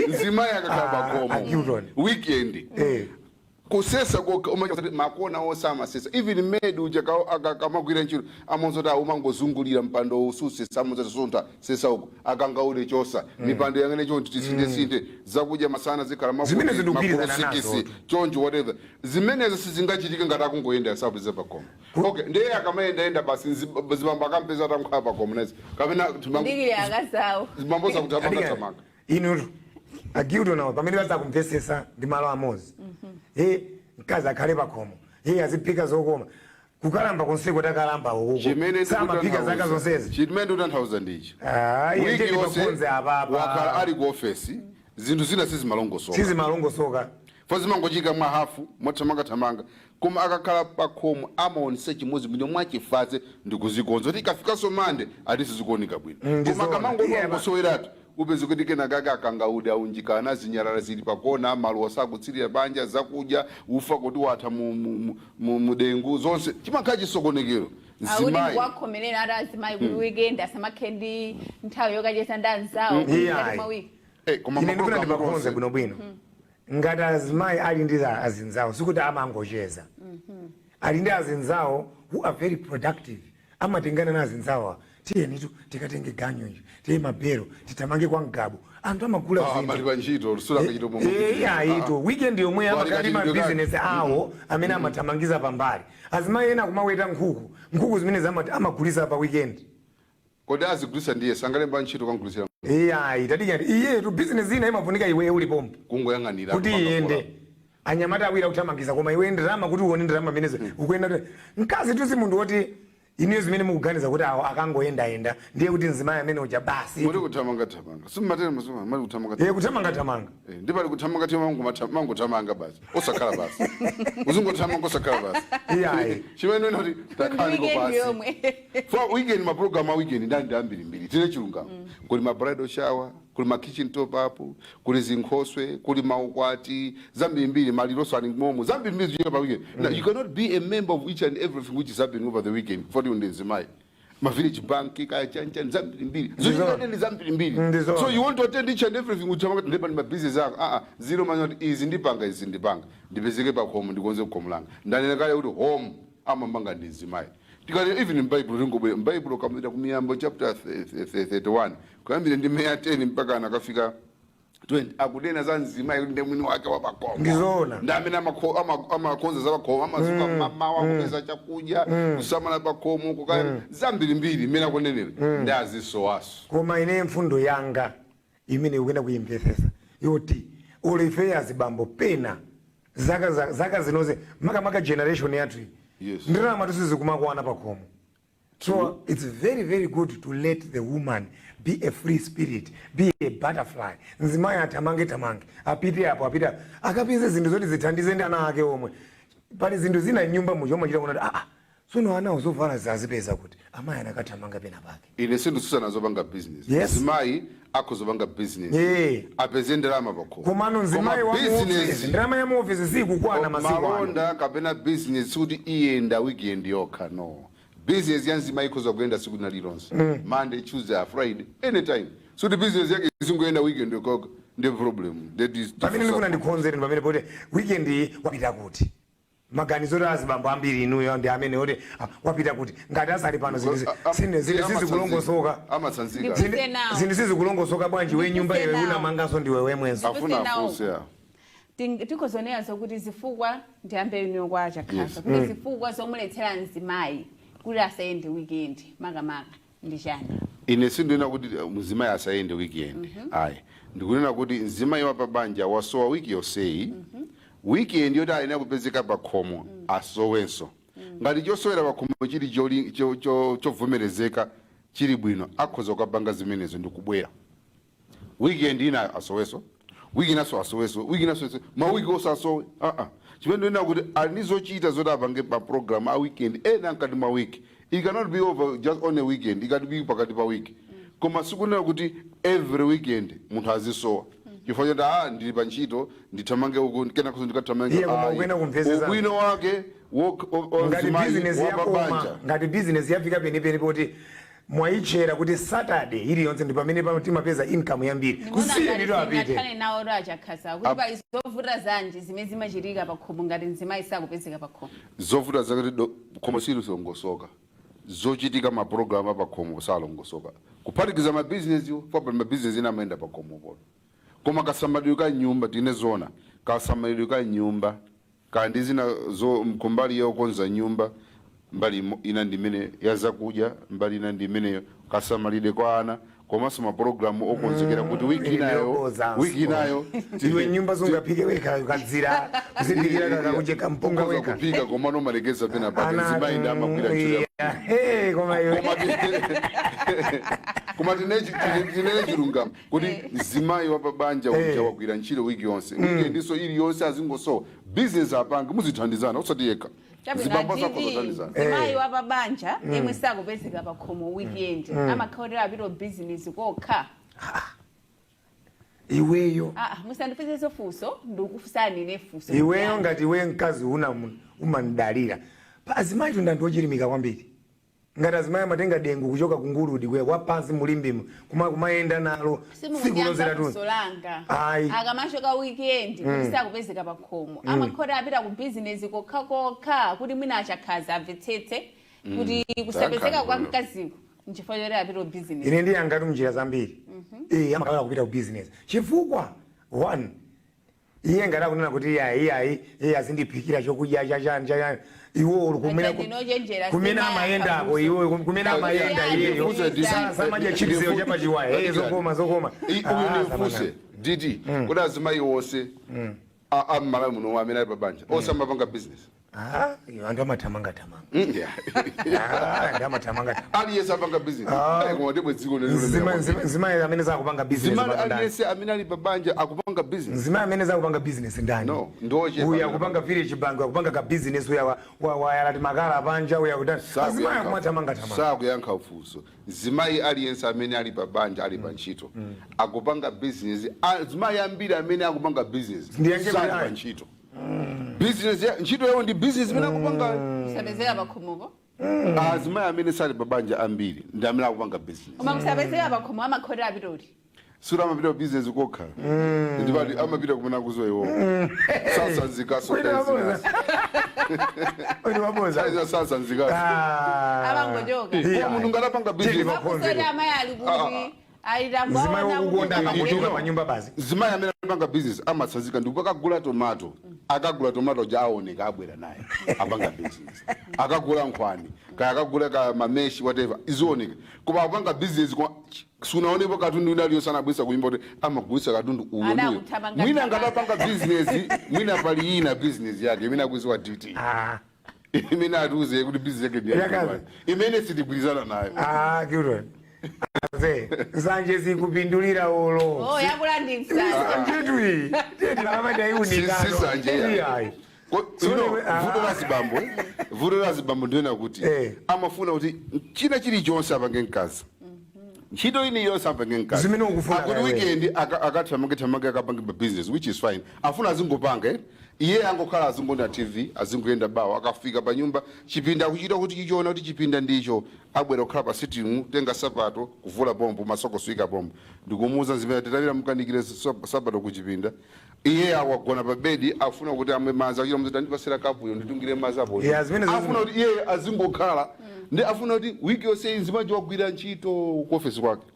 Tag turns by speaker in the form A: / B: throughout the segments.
A: Mzimayi akakhala
B: Ah,
A: pakhomo
B: a Gilton.
A: weekend, kusesa kokha umachita makona onse amasesa. Even maid uja akamagwira ntchito amazoti umangozungulira mpando ususesa, amazoti suntha, sesa uko, akangaude chosa, mipando yang'ane chonchi, tisinthe zakudya masana zikhala makuti,
B: Zimene zikugwirizana
A: makolo
B: nazo.
A: 6 chonchi, whatever. Zimenezo sizingachitike ngati akungoyenda asapeza pakhomo. Okay, ndiye akamayendayenda basi, zibambo akampeza atankhala pakhomo nezi kapena
C: Kudikira akazawo.
A: Zibambo zakuthamanga-thamanga.
B: Inutu a Gilton nawo pamene bazakumvesesa ndi malo amodzi. Mkazi akhale pakhomo, aziphika zokoma, kukalamba konseko takalamba uko
A: Chimene
B: samaphika zaka zonsezi.
A: Chimene ndikutanthauza ndichi:
B: Ah, iye
A: wiki
B: ndiye
A: yonse
B: pakonze apapa.
A: wakhala ali ku ofesi, zinthu zina sizimalongosoka.
B: Sizimalongosoka.
A: Fo zimangochika mwa hafu, mwathamangathamanga. Koma akakhala pakhomo amaonesa chimodzi bwino mwachifatse ndikuzikonza kuti ikafikanso Mande ati sizikuoneka bwino. Koma
B: Ndizoona.
A: akamangosoweratu, upeze kuti kenakake akangaude aunjikana, zinyalala zili pakona, maluwa sakutsirira banja, zakudya, ufa kuti watha mu dengu, zonse chimakhala chisokonekero.
C: Akuti
A: Mzimayi
C: ndikuwakhomerera ati azimayi kuti weekend asamakhale ndi nthawi yokacheza ndi anzawo mkati mwa wiki.
A: Koma
B: Ine ndifuna
A: mapulogalamu
B: ndipakonze
A: onse-
B: bwinobwino. Ngati azimayi ali ndi azinzawo, sikuti amangocheza. Ali ndi azinzawo who are very productive, amatengana na azinzawo: tiyenitu tikatenge ganyo, tiye mabero, titamange kwa mgabo, anthu amagula zinthu.
A: Mali pa ntchito sulakachita.
B: Ayitu weekend yomwe
A: Wali
B: amakhala ndi
A: kachitidwe kake.
B: mabizinesi awo amene amathamangiza pambali. Azimayi ena akumaweta nkhuku, nkhuku zimene amagulisa pa weekend.
A: Kodi azigulisa ndiye sangalemba ntchito kangulisira?
B: Iyayi, tadikati, iyetu bizinesi ina imafunika iwe ulipompo
A: Kungoyang'anira.
B: kuti iyende, anyamata awiri akuthamangiza, koma iwe ndalama kuti uone ndalama amenezo ukuyenda kuti mkazi tusi munthu woti iniyo zimene mukuganiza kuti awo akangoyendayenda ndiye kuti mzimayi amene uja basi.
A: Muri kuthamanga-thamanga, simumatera masoma mali kuthamanga.
B: Kuthamanga-thamanga.
A: Ndipali kuthamanga tema, mangothamanga basi, osakhala basi, uzingothamanga osakhala basi.
B: Iyayi.
A: Chimene kuti takhaliko
C: Weekend
A: basi
C: yomwe.
A: For weekend, ma program a weekend ndandi ambirimbiri. Tine chilungamo, kuli ma bridal shower, kuli ma kitchen top up, kuli zinkhoswe, kuli maukwati zambirimbiri, maliroso ali momo, zambirimbiri zichitika pa weekend. Now you cannot be a member of each and everything which is happening over the weekend. For ndi mzimayi, ma village bank kaya chanchani, zambirimbiri zochitika ndi zambirimbiri.
B: Ndizona.
A: So you want to attend each and everything, uthamanga ndipo ndi ma business ako. Ah ah, zero manya kuti izi ndipanga, izi ndipanga, ndipezeke pa khomo, ndikonze khomo langa. Ndanena kale kuti home amamanga ndi mzimayi. Tikati even m'Bible, tingobwera m'Bible, kamapita ku Miyambo chapter 31, kuyambira ndi meya 10 mpaka anakafika 20, akunena za mzimayi kuti ndi mwini wake wapakhomo.
B: Ndizoona.
A: Ndi amene amakonza za pakhomo, amazuka mamawa kupeza chakudya, kusamala pakhomo, kukaya zambirimbiri imene akunenera ndi azisowaso.
B: Koma ine mfundo yanga imene ikuyenda kuyimvesesa yoti olo ife azibambo pena zaka zinoze, makamaka generation yathu iyi, ndalama tusizikumakwana pakhomo. So it's very very good to let the woman be a free spirit, be a butterfly. Mzimayi athamange thamange, apite apo, apite apo, akapeze zinthu zoti zithandize ndi ana ake omwe. Pali zinthu zina mnyumba mucho umachita kuona kuti sono ana ozovala zazipeza kuti amayi anakathamanga pena pake.
A: Ine sindisusa zopanga business. Mzimayi akhozopanga business, apeze ndalama pakhomo.
B: Komano mzimayi
A: Koma
B: wa muofisi, ndalama ya muofisi sikukwana masiku ano.
A: Malonda kapena business kuti iyenda weekend yokha, no. Business ya mzimayi ikhoza kuyenda siku lina lilonse, Monday, Tuesday, Friday, anytime. So the business yake izingoyenda weekend yokha ndi problem. That is
B: Pamene ndifuna ndikhonzere ndi pamene poti weekend iyi wapita kuti? Maganizo oti azibambo ambiri inuyo ndi amene oti wapita kuti ngati asali pano, zinthu sizikulongosoka.
A: Amatsanzika.
C: Ndipuse nawo.
B: Zinthu sizikulongosoka bwanji? We nyumba iwe
C: Ndipuse nawo.
B: unamanganso ndiwe wemwenso.
A: Afuna
C: Ndipuse nawo.
A: afunse awo.
C: Tikhozonera zokuti zifukwa, ndiyambe inuyo kwa Chakhaza, kuti zifukwa zomuletsera mzimayi kuti asayende weekend makamaka ndi chani?
A: Ine sindinena kuti mzimayi asayende weekend, ayi. Ndikunena kuti mzimayi wa pabanja wasowa wiki yonseyi, weekend yoti ayenera kupezeka pakhomo asowenso. Ngati chosowera pakhomo chili chovomerezeka, chili bwino, akhoza kukapanga zimenezo ndikubwera weekend ina asoweso, wiki inaso asoweso, wiki inaso asoweso, mawiki onse asowe. Aa, chimene ndinena kuti ali ndi zochita zoti apange pa program a weekend ena mkati mwa week. It cannot be over just on a weekend, it can be pakati pa week. Koma sikunena kuti every weekend munthu azisowa chifukwa choti ndili pa ntchito, ndithamange uku, kenakonso ndikathamange.
B: Iye, koma
A: Ayi.
B: ukuyena kumvesesa.
A: Ubwino wake
B: Ngati
A: mzimayi
B: business yakoma,
A: wapabanja
B: ngati business yafika penipeni poti Mwayitchera kuti Saturday iliyonse ndi pamene timapeza income yambiri. Kusiye ndito apite.
C: Ngakhale nawo achakhaza kuti pali zovuta zanji zimene zimachitika pakhomo ngati mzimayi sakupezeka pakhomo?
A: Zovuta zakuti khomo sililongosoka, zochitika mapulogalamu apakhomo salongosoka, kuphatikiza mabizinesi papa. Mabizinesi ena amayenda pakhomo polo, koma kasamalidwe ka nyumba, tine zona, kasamalidwe ka nyumba kandi zina zo kumbali yokonza nyumba, mbali ina ndimene ya zakudya, mbali ina ndimeneyo kasamalidwe kwa ana, komanso mapulogalamu okonzekera kuti wiki inayo
B: Ndiyobozanso.
A: wiki inayo.
B: Iwe, nyumba zungaphike wekha, ukadzira kuzindikira kakakuje kampunga
A: Ukhoza
B: wekha.
A: kuphika, koma nomalekeza pena pake.
B: Ana-
A: Mzimayi ndi amagwira ntchito.
B: Yeah, hey, koma iwe.
A: Koma tinene chilungamo kuti mzimayi wa pabanja uja wagwira ntchito wiki yonse, weekend iliyonse azingosowa business apange, muzithandizana, usati yekha. Zibambo zako zothandizana.
C: Mzimayi wa pabanja yemwe sakupezeka pakhomo weekend amakhaotera apita business kokha?
B: Iweyo.
C: Ah, musandifunsenso funso, ndikufunsani ine funso.
B: Iweyo, ngati iwe mkazi una umandalira pa azimayi, tunda ndi ochilimika kwambiri. Ngati azimayi amatenga dengu kuchoka kunguludi kuya kwa pansi mulimbimo, kumayenda nalo tsiku lonse
C: Simukuyankha funso
B: latunzi.
C: langa.
B: Ayi.
C: Akamachoka weekend kuti sakupezeka pakhomo, amakhota apita ku business kokha kokha, kuti mwina achakhaza amvetsetse kuti kusapezeka kwa mkaziko nchifukwa choti apita ku business.
B: Ine ndiyangati mnjira zambiri, amakhala kupita ku business chifukwa one, iye ngati akunena kuti iyayi, iyayi, iye azindiphikira chokudya chachani chachani, iwo uli kumene
C: Acha ndinochenjera,
B: kumene
C: sima
B: amayendako.
C: yakhabuso.
B: Iwo kumene amayenda
C: Yeah,
B: iyeyo
C: ndifunse
B: samadya chipseyo chapachiwaya, zokoma zokoma.
A: Uyu
B: Ah,
A: ndifunse diti kuti azimayi onse am'malawi muno amene ali pabanja onse amapanga business?
B: Ah, iwo anthu amathamangathamanga.
A: Yeah.
B: Ah, anthu amathamangathamanga.
A: Aliyense apanga business? Koma ndibwe dziko
B: Mzimayi amene zakupanga business
A: Zimayi
B: pano ndani?
A: aliyense amene ali pabanja akupanga business?
B: Mzimayi amene zakupanga business ndani?
A: No, ndochepa.
B: Uyu akupanga village bank, akupanga ka business, uya wayalati makala panja, uya kutani. Azimayi akumathamangathamanga.
A: Sakuyankha funso. Zimayi aliyense amene ali pabanja ali pa ntchito akupanga business? Zimayi ambiri amene akupanga business
B: Ndiyankhe
A: sali
B: kuti
A: pa
B: ayi.
A: ntchito. Business ntchito yawo ndi business imene akupangayo.
C: Kusapezeka pakhomopo.
A: Azimayi amene sali pabanja ambiri ndi amene akupanga business.
C: Koma kusapezeka pakhomo amakhotera apitoti?
A: Sura amapita ku business kokha, ndipati amapita kumene akuziwa iwo, sasanzikaso.
B: Wina waboza. Wina waboza.
A: Sasanzikaso.
B: Ah.
C: Amangochoka.
B: Yeah.
A: Munthu ngatapanga business.
B: Chili
C: Makusoti amayi ali kuti
B: Mzimayi wokukonda akangochoka
A: Ino.
B: pa nyumba basi.
A: Zimayi amene amapanga business amasazika, ndipo akagula tomato, akagula tomato ja aoneka abwera naye, apanga business. Akagula nkhwani kaya akagula ka mameshi, whatever, izioneka koma apanga business. Kwa sunaonepo katundu wina aliyonse anabwisa kuimba kuti amagulisa katundu uyo
C: Ada
A: ndiyo.
C: kuthamanga
A: Mwina
C: thamanga.
A: angatapanga business, mwina pali ina business yake imene akuziwa dt
B: Ah.
A: imene atiuze kuti business yake ndi
B: Yakazi.
A: yake imene sitigwirizana nayo.
B: Ah, Kilton. Aze, nsanje zikupindulira olo.
C: Oh, yakulandisa.
B: Nsanjetu iyi. Tiye tikamati
A: Si sanje ya.
B: Iyayi.
A: Vuto la zibambo, vuto la zibambo ndiyona kuti amafuna kuti china chilichonse apange mkazi, ntchito ini yonse apange mkazi.
B: Zimene ukufuna
A: Akuti
B: kawe.
A: weekend akathamange thamange akapange pa business, which is fine. Afuna azingopanga, eh? Iye angokhala, azingonda TV, azingoyenda bawo. Akafika pa nyumba, chipinda akuchita kuti chichiona kuti chipinda ndicho, abwera kukhala pa sitting room, tenga sapato, kuvula pompo, masokosi ika pompo, ndikumuuza zimene titapita mukanikire sapato kuchipinda. Iye awagona pa bedi, afuna kuti amwe madzi, achita mziti andipasira kapuyo, nditungire madzi apo.
B: Yeah, zimene
A: Afuna kuti iye azingokhala ndi afuna kuti wiki yonse mzimaji wagwira ntchito ku office kwake,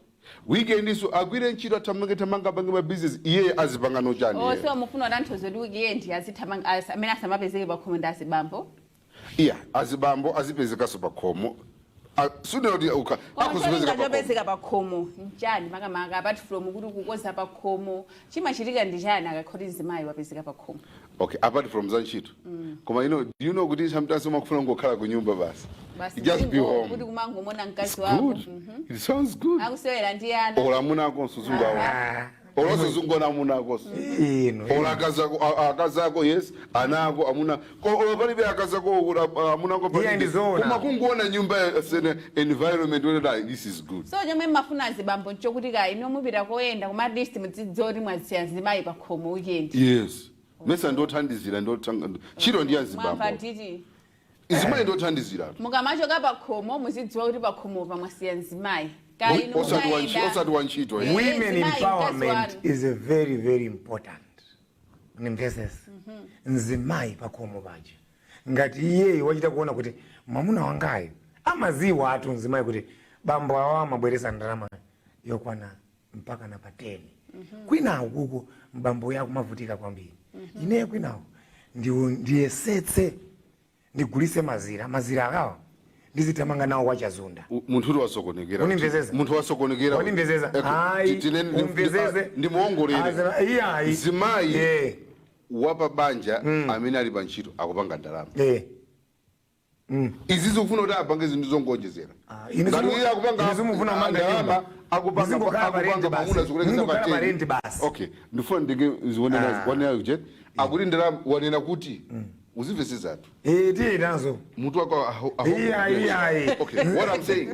A: weekend iso agwire ntchito, athamange thamanga, apange ma business, iye azipanga nochani?
C: Oh,
A: iye?
C: so mufuna kutanthauza kuti weekend azithamanga amene asamapezeke pakhomo ndi azibambo?
A: Iya, azibambo azipezekanso pakhomo. Sunena kuti akuzipezeka pakhomo.
C: Chopezeka pakhomo nchani makamaka, apart from kuti kukoza pakhomo? Chimachitika ndi chani akakhoti mzimayi wapezeka pakhomo?
A: Okay, apart from za ntchito, koma do you know kuti sometimes umakufuna kungokhala ku nyumba basi?
C: Basi.
A: Just be home.
C: Kuti kumangomona
A: It's
C: mkazi wako.
A: good. It sounds good.
C: Akusewera ndi ana.
A: Ola amunako suzungu awo, ola suzungu na amunako.
B: Ino.
A: Ola akazako, akazako, yes, anako, amuna ola palibe akazako, amunako
B: Iye
A: palibe.
B: ndizoona.
A: Koma kungoona nyumba sene environment whether this is good.
C: So chomwe mmafuna azibambo nchokuti ka inu mupita koyenda, koma at least mudzidziwa kuti mwaziya mzimayi pakhomo weekend?
A: Yes, mesa ndothandizira, ntchito ndi
C: Mwamva
A: azibambo.
C: titi?
A: Mzimayi ndiothandizira.
C: Mukamachoka pakhomo, muzidziwa kuti pakhomo pamwasiya mzimayi. Kaya inu mukayenda.
A: Osati wantchito, eh.
B: Women
C: Mzimayi, mkazi
B: empowerment
C: wanu.
B: is a very, very important. Nimvesese, mzimayi pakhomo paja, ngati iyeyo wachita kuona kuti mwamuna wangayo amaziwa atu mzimayi kuti bambo awa amabweresa ndalama yokwana mpaka na pa 10, kwinaku kuko mbambo yako mavutika kwambiri, ineyo kwinaku ndiyesetse ndigulise mazira, mazira akawa ndizithamanga nawo kwachazunda.
A: Munthu uri wasokonekera.
B: Unimvesesa?
A: Munthu wasokonekera.
B: Wanimvesesa? Ayi, umvesese.
A: Ndimuongolere.
B: Iyayi.
A: Mzimayi wapa banja amene ali pa ntchito akupanga ndalama. Izi zikufuna kuti apange zinthu zongonjezera.
B: Ah, ine
A: Ngati iye akupanga
B: ine simufuna kumanga
A: ndalama,
B: nyumba.
A: akupanga
B: Muzingokhala pa rent
A: akupanga
B: basi.
A: mwamuna zikulekeza
B: Muzingokhala
A: pa
B: pa
A: 10.
B: rent basi.
A: Okay, ndifuna ndinge zionena. Wanena kuti akuti ndalama, wanena kuti uzimvesesatu.
B: Eh, tiye nazo.
A: Mutu wako
B: Iya, iya.
A: Okay, what I'm saying,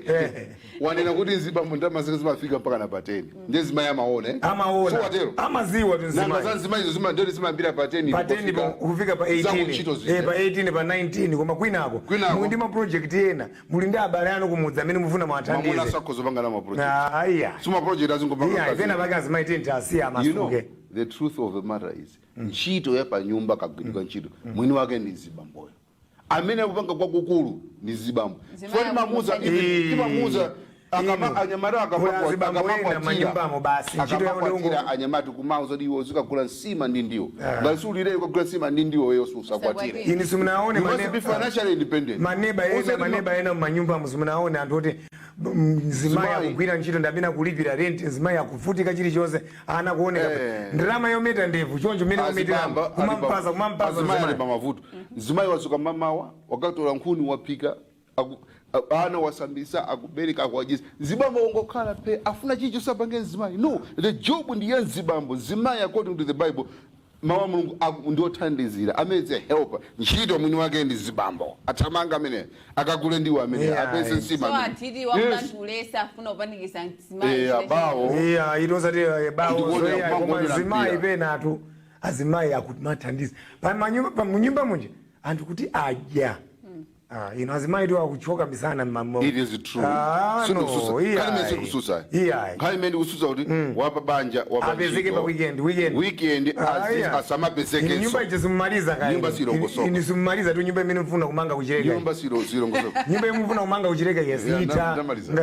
A: wanena kuti nzibambo ndalama zake zimafika mpaka na pa 10, ndiye zimayi amaona, eh?
B: Amaona.
A: So watero
B: Amaziwa tu
A: nanga za
B: mzimayi.
A: nzimayizo ndiyoti zimayambira pa 10
B: Pa 10 kufika pa
A: 18
B: 18, pa 18, pa 19, koma kwinako
A: Kwinako.
B: muli ndi ma project ena, muli ndi abale anu kumudzi amene mufuna
A: Mamuna
B: mwathandize.
A: sakhozopanga na ma project.
B: Iya.
A: Suma project azingopanga.
B: Iya, pena pake azimayi tenti asiya amasuke.
A: The truth of the matter is, ntchito ya panyumba kagwiridwa ntchito mwini wake ndi zibamboyo. Amene akupanga kwakukulu ndi zibambo.
C: Zimayi
A: So timamuuza
C: akupanga.
A: Timamuuza
B: Inu.
A: anyamata
B: Kula azibambo ena manyumbamo basi, ntchito yawo ndi
A: akamakwatira anyamata kumauza kuti iwe uzikagula nsima ndi ndiwo. Ngati sulireyo ukagula nsima ndi ndiwo, weyo usakwatire.
C: Usakwatire.
B: Ini simunaone
A: You must be financially independent.
B: maneba ena
A: Osati
B: maneba ena mumanyumbamo, simunaone anthu oti mzimayi
A: Mzimayi.
B: akugwira ntchito ndi amene akulipira rent, mzimayi akuvutika chilichonse, ana kuoneka ndalama yometa ndevu choncho mmene ometera
A: Azibamba,
B: kumampasa kumampasa
A: azimayi ali
B: mzimayi.
A: pamavuto. Mzimayi wazuka mamawa, wakatola nkhuni, waphika, ana wasambisa, akubereka, akuwajisa. Zibambo ongokhala pe, afuna chicho sapange mzimayi. No, the job ndi ya mzibambo. Mzimayi, according to the Bible, mawu a Mulungu, ndiothandizira amene is a helper. Ntchito mwini wake ndi zibambo. Athamanga amene akagule ndiwo amene apeze nsima
C: So
A: amene.
C: atiti
A: Yes.
C: wakudanthulesa afuna kupanikiza mzimayi.
A: Abawo.
B: Iya, itosati bawo.
A: Ndikuona
B: Zoya, koma
A: kumangoonera
B: azimayi
A: mpira.
B: penatu azimayi akumathandiza pa munyumba munja anthu kuti adya. Ah, ino azimayi tu akuchoka misana
A: It is true.
B: Ah, no,
A: Sindikususa.
B: iya.
A: Khali imene sindikususa.
B: Iya.
A: Khali imene ndikususa kuti wapa banja wapa
B: Apezeke
A: ntchito,
B: pa weekend, weekend.
A: Weekend
B: Ah, iya.
A: asamapezekenso.
B: Ine nyumba ije simmaliza kaya.
A: Nyumba silongosoka.
B: Ine simmaliza tu nyumba imene mfuna kumanga kuchileka.
A: Nyumba silongosoka.
B: Nyumba imene mfuna kumanga kuchileka yesita.
A: Ndamaliza.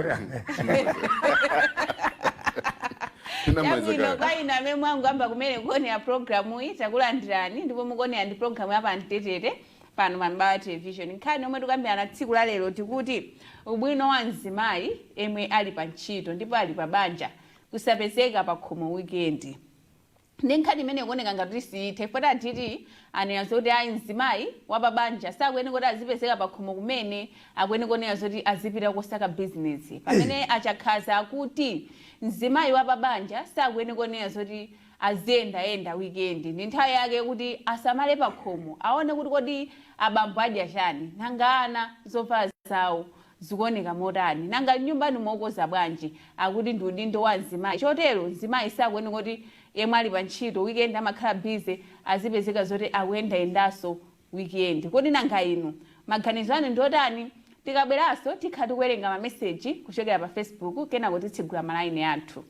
A: Tinamaliza
C: Yabwino.
A: kale.
C: Kwa inu amene mwanguyamba kumene kuonera programu iyi, takulandirani, ndipo mukuonera ndi programu ya Pamtetete pano pa Mibawa Television. Nkhani yomwe tikambirana tsiku la lero tikuti ubwino wa mzimayi emwe ali pa ntchito ndipo ali pa banja kusapezeka pa khomo weekend. Ndi nkhani imene ikuoneka ngati siyithe, poti atiti anena zoti ayi, mzimayi wapabanja sakuyenera kuti azipezeka pa khomo kumene, akuyenera kuonera zoti azipita kosaka bizinesi, pamene achakhaza akuti mzimayi wapabanja sakuyenera kuonera zoti aziyendayenda weekend. Ndi nthawi yake kuti asamale pa khomo, aone kuti kodi abambo adya chani, nanga ana zovala zawo zikuoneka motani, nanga nyumbani mokoza bwanji. Akuti ndi udindo wa mzimayi. Chotero mzimayi sakuyenera kuti yemwe ali pa ntchito weekend amakhala busy azipezeka zoti akuyendayendanso weekend. Kodi nanga inu maganizo anu ndiotani? Tikabweranso tikhala tikuwerenga mameseji kuchokera pa Facebook, kenako titsigula malaini athu.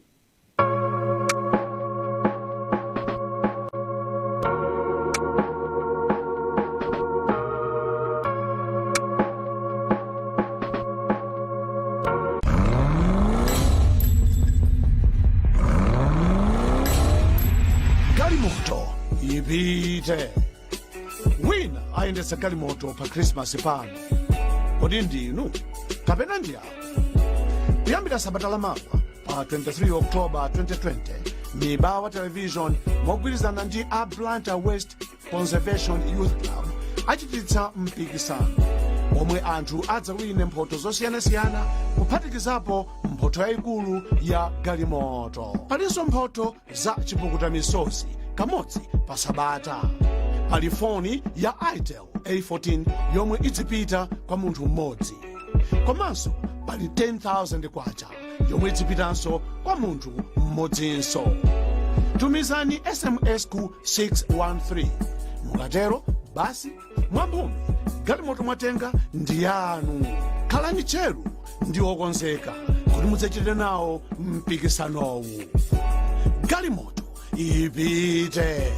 D: Galimoto ipite, wina ayendetsa galimoto pa Krismasi pano. Kodi ndinu kapena ndi awo? Kuyambira sabata lamawa pa 23 Oktoba 2020, Mibawa Television mogwirizana ndi a Blantyre West Conservation Youth Club achititsa mpikisano omwe anthu adzawine mphoto zosiyanasiyana, kuphatikizapo mphoto yayikulu ya galimoto. Palinso mphoto za chipukuta misozi kamodzi pa sabata. Pali foni ya Itel A14 yomwe idzipita kwa munthu mmodzi, komanso pali 10,000 kwacha yomwe idzipitanso kwa munthu mmodzinso. Tumizani SMS ku 613. Mukatero basi, mwamphumi. Galimoto mwatenga ndi yanu. Khalani tcheru ndi okonzeka kuti mudzachite nawo mpikisanowu. Galimoto ipite.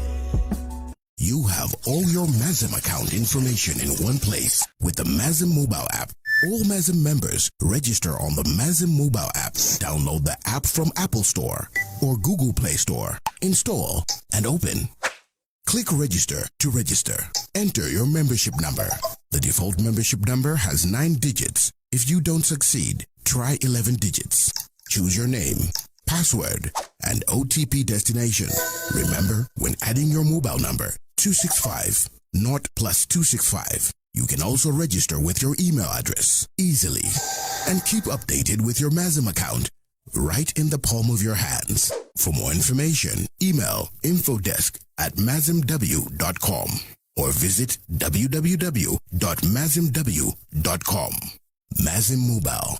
E: You have all your MASM account information in one place with the MASM mobile app. All MASM members register on the MASM mobile app. Download the app from Apple Store or Google Play Store. Install and open. Click Register to register. Enter your membership number. The default membership number has 9 digits. If you don't succeed, try 11 digits. Choose your name, password, and OTP destination. Remember, when adding your mobile number, 265, not +265. You can also register with your email address easily and keep updated with your MASM account right in the palm of your hands. For more information, email infodesk@masmw.com or visit www.masmw.com. MASM Mobile.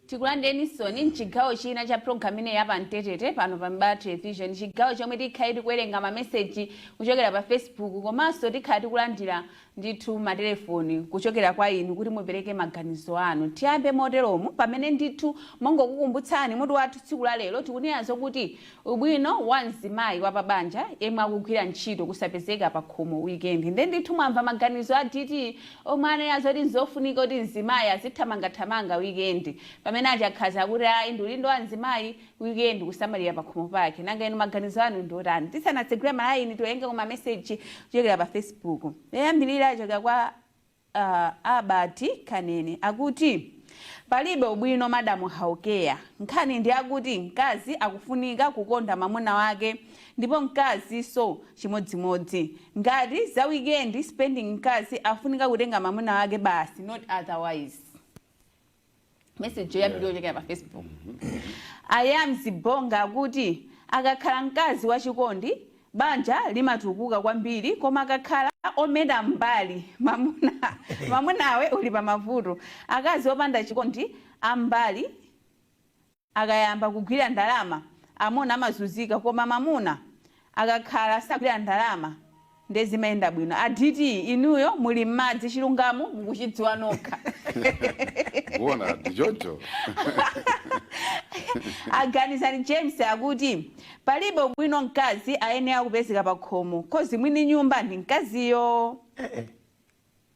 C: Tikulandireninso mchigawo china cha program ineyi yapamtetete pano pa Mibawa Television, chigawo chomwe tikhale tikuwerenga mameseji kuchokera pa Facebook, komanso tikhale tikulandira ndithu matelefoni kuchokera kwa inu kuti mupereke maganizo anu. Tiyambe moteromu, pamene ndithu mongokukumbutsani mutu wathu tsiku la lero, tikunena zokuti ubwino wa mzimayi wa pabanja yemwe akugwira ntchito kusapezeka pa khomo weekend. Nde ndithu mwamva maganizo a DT omwe anena zoti nzofunika kuti mzimayi azithamangathamanga weekend, pamene achakhaza kuti ayi, ndi udindo wa mzimayi weekend kusamalira pa khomo pake. Nanga inu maganizo anu ndi otani? Tisanatsegule malayini, tiwerenge kuma message kuchokera pa Facebook. Yoyambirira achokera kwa Abati Kanene, akuti palibe ubwino, madamu Haukeya. Nkhani ndi akuti mkazi akufunika kukonda mwamuna wake, ndipo mkazi so chimodzimodzi. Ngati za weekend spending, mkazi afunika kutenga mwamuna wake basi, not otherwise. Message yoyambirira yochokera pa Facebook. Ayam Zibonga akuti akakhala mkazi wachikondi, banja limatukuka kwambiri, koma akakhala ometa mbali, mamunawe uli pa mavuto. Akazi opanda chikondi, ambali, akayamba kugwira ndalama, amuna amazunzika, koma mamuna akakhala sagwira ndalama, ndezimayenda bwino. A DT, inuyo muli m'madzi, chilungamo mukuchidziwa nokha.
A: Kuona ndichoncho.
C: Aganizani James akuti palibe ubwino, mkazi ayenera kupezeka pa khomo, 'cause mwini nyumba ndi mkaziyo.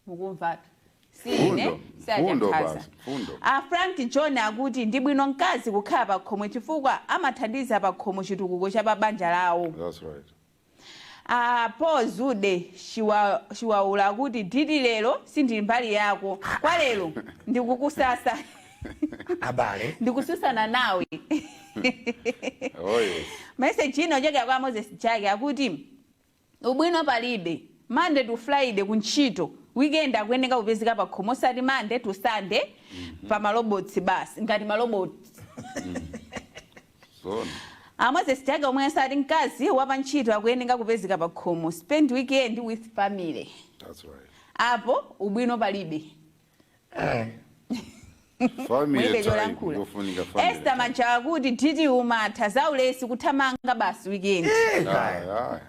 C: Mukumvatu, sine?
A: Fundo, fundo.
C: Sachakhaza.
A: Basi, fundo.
C: A Frank John akuti ndi bwino mkazi kukhala pa khomo chifukwa amathandiza pa khomo, chitukuko cha pa banja lawo.
A: That's right.
C: A Paul Zude Chiwaula akuti DT, lero sindili mbali yako, kwa lero ndikukusasa.
B: Abale.
C: Ndikususana nawe.
A: Oh yes.
C: Message ino ochokera kwa Moses Jack akuti ubwino palibe. Monday to Friday kuntchito, weekend akuyeneka kupezeka pa khomo, osati Monday to Sunday pa malobotsi basi, ngati malobotsi.
A: Zona.
C: A Moses Jack omwe sati mkazi wapa ntchito akuyeneka kupezeka pa khomo, spend weekend with family.
A: That's right.
C: Apo ubwino palibe.
A: Family
C: Mulibe
A: time.
C: cholankhula.
A: Yofunika family
C: Esther
A: time.
C: Manjawa akuti DT umatha, zaulesi kuthamanga basi weekend.
B: Kaya.
A: Ayi,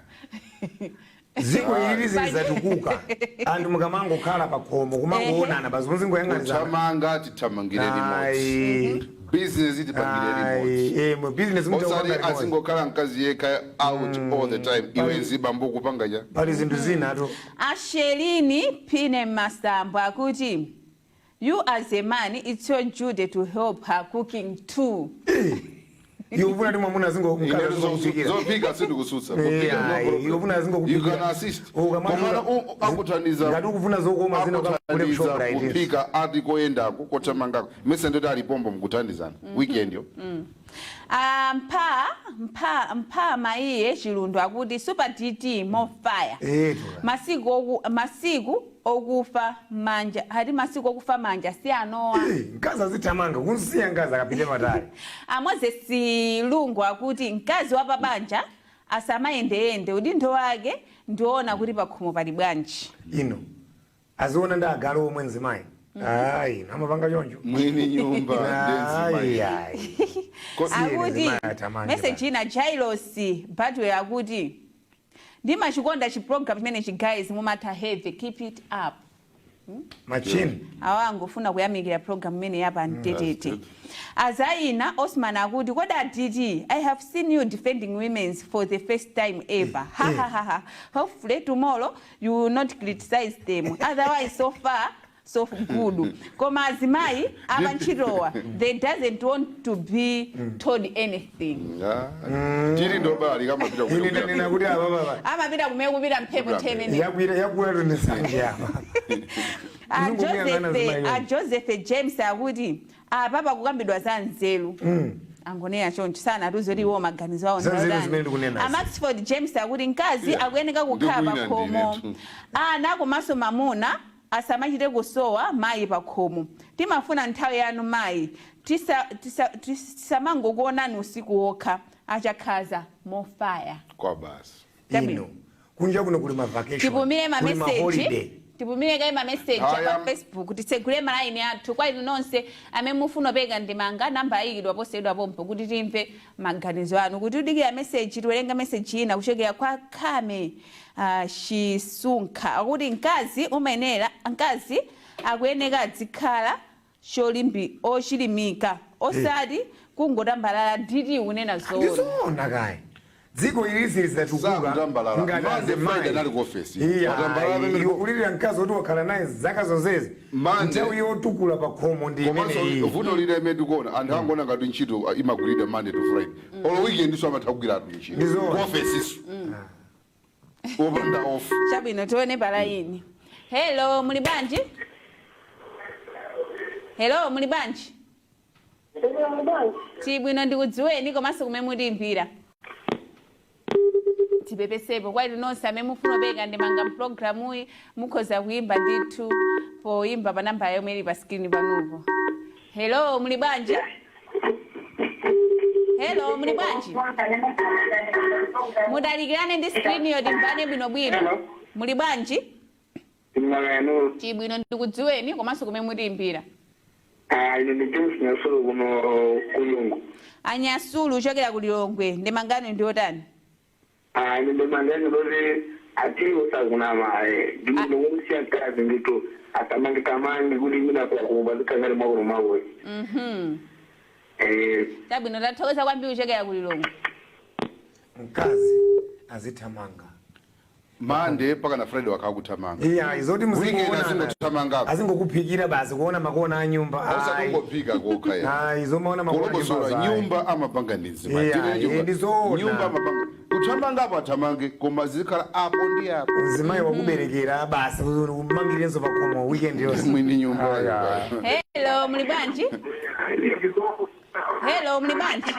A: ayi.
B: Dziko ilili zilizatukuka, anthu mukamangokhala pa khomo kumangoonana basi, muzingoyang'anizana.
A: Kuthamanga tithamangire limodzi.
B: Ayi.
A: Business tipangire limodzi.
B: Ayi, mu business
A: Osati
B: mutapanga limodzi.
A: azingokhala mkazi yekha out all the time, iwe nzibambo kupanga cha
B: Pali zinthu zina to.
C: Ashelini Pine Masambo akuti you as a man, it's your duty to help her cooking too.
B: Iwe ufuna ti mwamuna azingo mkazi
A: Ine
B: azingokupikira?
A: Zophika sindikutsutsa.
B: Eh, ayi, iwe ufuna azingokupikira.
A: You can assist.
B: Ukamwa-
A: Komano akuthandiza
B: Ngati ukufuna zokoma zina, ukagule ku
A: akuthandiza
B: Shoprite.
A: kuphika ati koyendako kothamangako, mese ndoti alipombo mukuthandizana weekend yo.
C: Ah, mpha maiye Chilundu akuti super DT, more fire.
B: Eh, tura.
C: Masiku okufa manja hati, masiku okufa manja si anowa.
B: Eh, mkazi azithamanga, kunsiya mkazi akapite patali.
C: A Moses Lungu akuti mkazi wa pabanja Asamayendeyende, udindo wake ndiona kuti pakhomo pali bwanji.
B: Ino aziona ndi agalu omwe mzimayi, ayi, amapanga choncho.
A: Mwini nyumba ndi
B: ayi
A: mzimayi.
B: Ayi.
C: Akuti
B: Mzimayi atamange.
C: Message ina, Jailos Batwell akuti, "Ndimachikonda chiprogram chimenechi guys, mumatha heavy, keep it up."
B: Machini.
C: Awangu ufuna kuyamikira program imene yapa Mtetete.
A: That's good.
C: Azaina Osman akuti, "Kodi atiti, I have seen you defending women's for the first time ever. Ha ha ha ha. Hopefully tomorrow you will not criticize them. Otherwise so far so good. Koma azimayi apantchitowa, they doesn't want to be told anything."
A: Tili ndobali kamapita.
B: Ine ndanena kuti apapapa
C: Amapita kumene kupita mphepo 10.
B: Yakwira, yakwira nsanje apa.
C: A
B: Mzungu muyang'ana
C: Joseph,
B: zimayi.
C: a Joseph James akuti, "Apa pakukambidwa za nzeru." Angonena choncho, sanatiuze kuti iwo maganizo awo
B: Za nzeru
C: ndotani.
B: zimene ndikunenazi.
C: A Maxford James akuti, "Mkazi akuyeneka kukhala
A: Ndikuwina
C: pakhomo,
A: ndinetu.
C: ana komanso mamuna asamachite kusowa mayi pakhomo. Timafuna nthawi yanu mayi, tisamangokuonani usiku wokha." Achakhaza mofaya.
A: Kwa basi.
C: Chabwino.
B: Ino kunja kuno kuli ma vacation,
C: Tipumire
B: kuli ma
C: mameseji.
B: holiday.
C: Tipumire kaye mameseji
A: Aya.
C: pa Facebook, titsegule malaini athu kwa inu nonse amene mufuna opereka ndemanga. Namba ayikidwa posayidwa pompo kuti timve maganizo anu. Kuti udikira meseji, tiwerenga meseji ina kuchokera kwa Khame Chisunkha akuti, "Mkazi umayenera, mkazi akuyeneka adzikhala cholimbi ochilimika, osati kungotambalala." Nditi unena zoona.
B: Ndizoona kayi, dziko ilisi lizatukuka.
A: Sakutambalala.
B: Ngati
A: Monday,
B: azimayi.
A: Friday anali ku office.
B: Iya,
A: Watambalala pamene
B: iwe kulirira mkazi woti wakhala naye zaka zonsezi.
A: Monday.
B: Nthawi yotukula pa khomo ndi
A: Komanso
B: imeneyi.
A: vuto lile imene tikuona, anthu angoona ngati ntchito imagwiridwa Monday to Friday, olo weekend so amatha kugwiratu ntchito.
B: Ndizoona.
A: Ku office iso opanda off.
C: Chabwino, tione palaini. Hello, muli bwanji? Hello, muli bwanji? Tibwino, ndikudziweni komanso kumene mutiimbira. Tipepesepo kwa inu nonse amene mufuna opereka ndemanga mpulogalamuyi, mukhoza kuyimba ndithu poyimba pa namba yomwe ili pa screen panupo. Hello, muli bwanji? Hello, muli bwanji? Mudalikirane ndi screen yo, timvane bwinobwino.
F: Hello.
C: Muli bwanji?
F: Ndimagayano.
C: Tibwino, ndikudziweni komanso kumene mutiimbira.
F: Ah, ine ndi James Nyasulu kuno kulungu.
C: Anyasulu uchokera ku Lilongwe, ndemangano ndiyotani?
F: Ah, ine ndemangani kuti ati usakunama, ndinokumsiya mkazi ndito atamange tamange kuti mina kwakuba zikangale mwakulu mwakwe.
C: Chabwino, tathokoza kwambiri uchokera ku Lilongwe.
B: Mkazi azithamanga.
A: Monday mpaka na Friday wakhala kuthamanga.
B: Iya, izoti
A: Weekend
B: muzikuonana.
A: azingothamangako.
B: Azingokuphikira basi, kuona makona a nyumba.
A: Osakungophika kokha ya.
B: Ayi, zomaona makona a
A: Kulokosola
B: nyumba.
A: nyumba amapanga ndi mzimayi.
B: Iya,
A: Tinene
B: ndizoona.
A: nyumba amapanga, kuthamanga apo athamange, koma zikhala apo ndi apo.
B: Mzimayi wakuberekera basi, umangirenso pakhomo weekend yonse.
A: Mwini nyumba.
B: Aya.
C: Hello, muli bwanji? Hello, muli bwanji?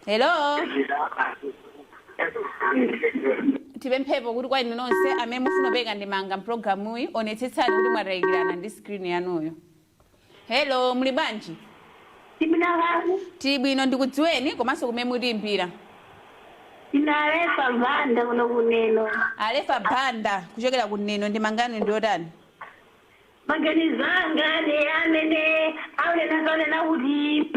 C: Hello, tipemphepo kuti kwa inu nonse amene mufuna opereka ndemanga mpulogalamuyi, onetsetsani kuti mwatayikirana ndi screen yanuyo. Hello, muli bwanji?
G: Tibinakazi.
C: Tibwino, ndikudziweni komanso kumene mutiimbira.
G: Ndinalefa Banda kuno kuneno.
C: Alefa Banda kuchokera kuneno, ndemangano ndiyotani?
G: Maganizo anga ndi amene aunena zonena kuti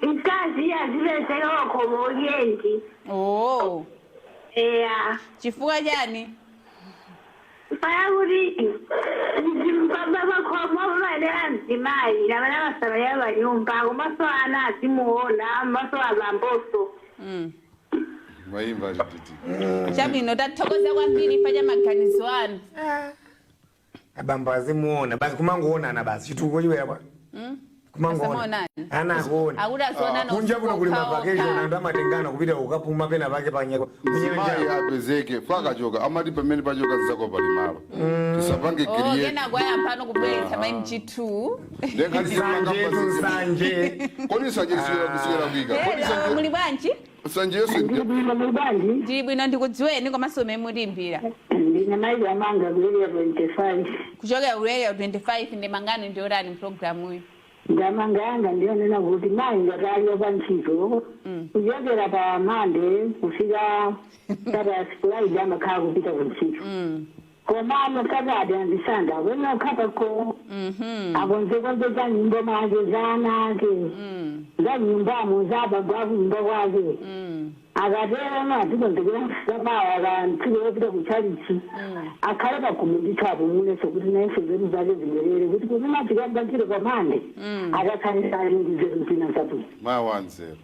G: mkazi azipezeka wakhomo weekend.
C: Oh.
G: Eya.
C: Chifukwa chani?
G: Paya kuti pakhomo pamayenera mzimayi namene amasamalira panyumba, komanso ana azimuona, maso abamboso.
A: Mayimba titi.
C: Chabwino, tathokoza kwambiri fa cha maganizo anu.
B: Abambo azimuona basi, kumangoonana basi, chitukuko chiwera kwa kumangoona.
C: Asamuonani.
B: Ana akuona.
C: Akuti azionana
B: Kunja kuno kuli
C: usiku
B: ma vacation,
C: okha.
B: anthu amatengana kupita kukapuma pena pake panyako.
A: Mzimayi apezeke, fakachoka amati pamene pachoka zako pali malo, tisapange
C: Oh,
A: create.
C: kenako ayamphano kubweretsa ma MG2.
B: Nsanje tu, nsanje.
A: Kodi nsanje sikera kuika? Kodi
C: Hello, muli bwanji?
A: Nsanje yonse
G: Ndibwino, muli bwanji?
C: Ndili bwino, ndikudziweni komanso umene mutiimbira.
G: Ndine mayi amanga ku Area 25.
C: Kuchokera ku Area 25, ndemangano ndiyotani mpulogalamuyi?
G: Ndemanga yanga ndiyonena kuti mayi ngati aliyo pa ntchito kuchokera pa Mande kufika Saturday, Friday amakhala kupita ku ntchito, komano Saturday and Sunday akuyenera kukhala pakhomo, akonzekonze za nyumba mwake, za ana ake, za nyumbamo, za abambo akunyumba kwake. Akatero no atikonzekera mawa ka ntchito yopita ku chalichi, akhale pakhomo ndithu, apumuleso kuti nayenso nzeru zake zibwerere, kuti kumene azikamba ntchito pa Mande akakhalisa ali ndi nzeru zina zabwino.
A: Mayi wanzeru.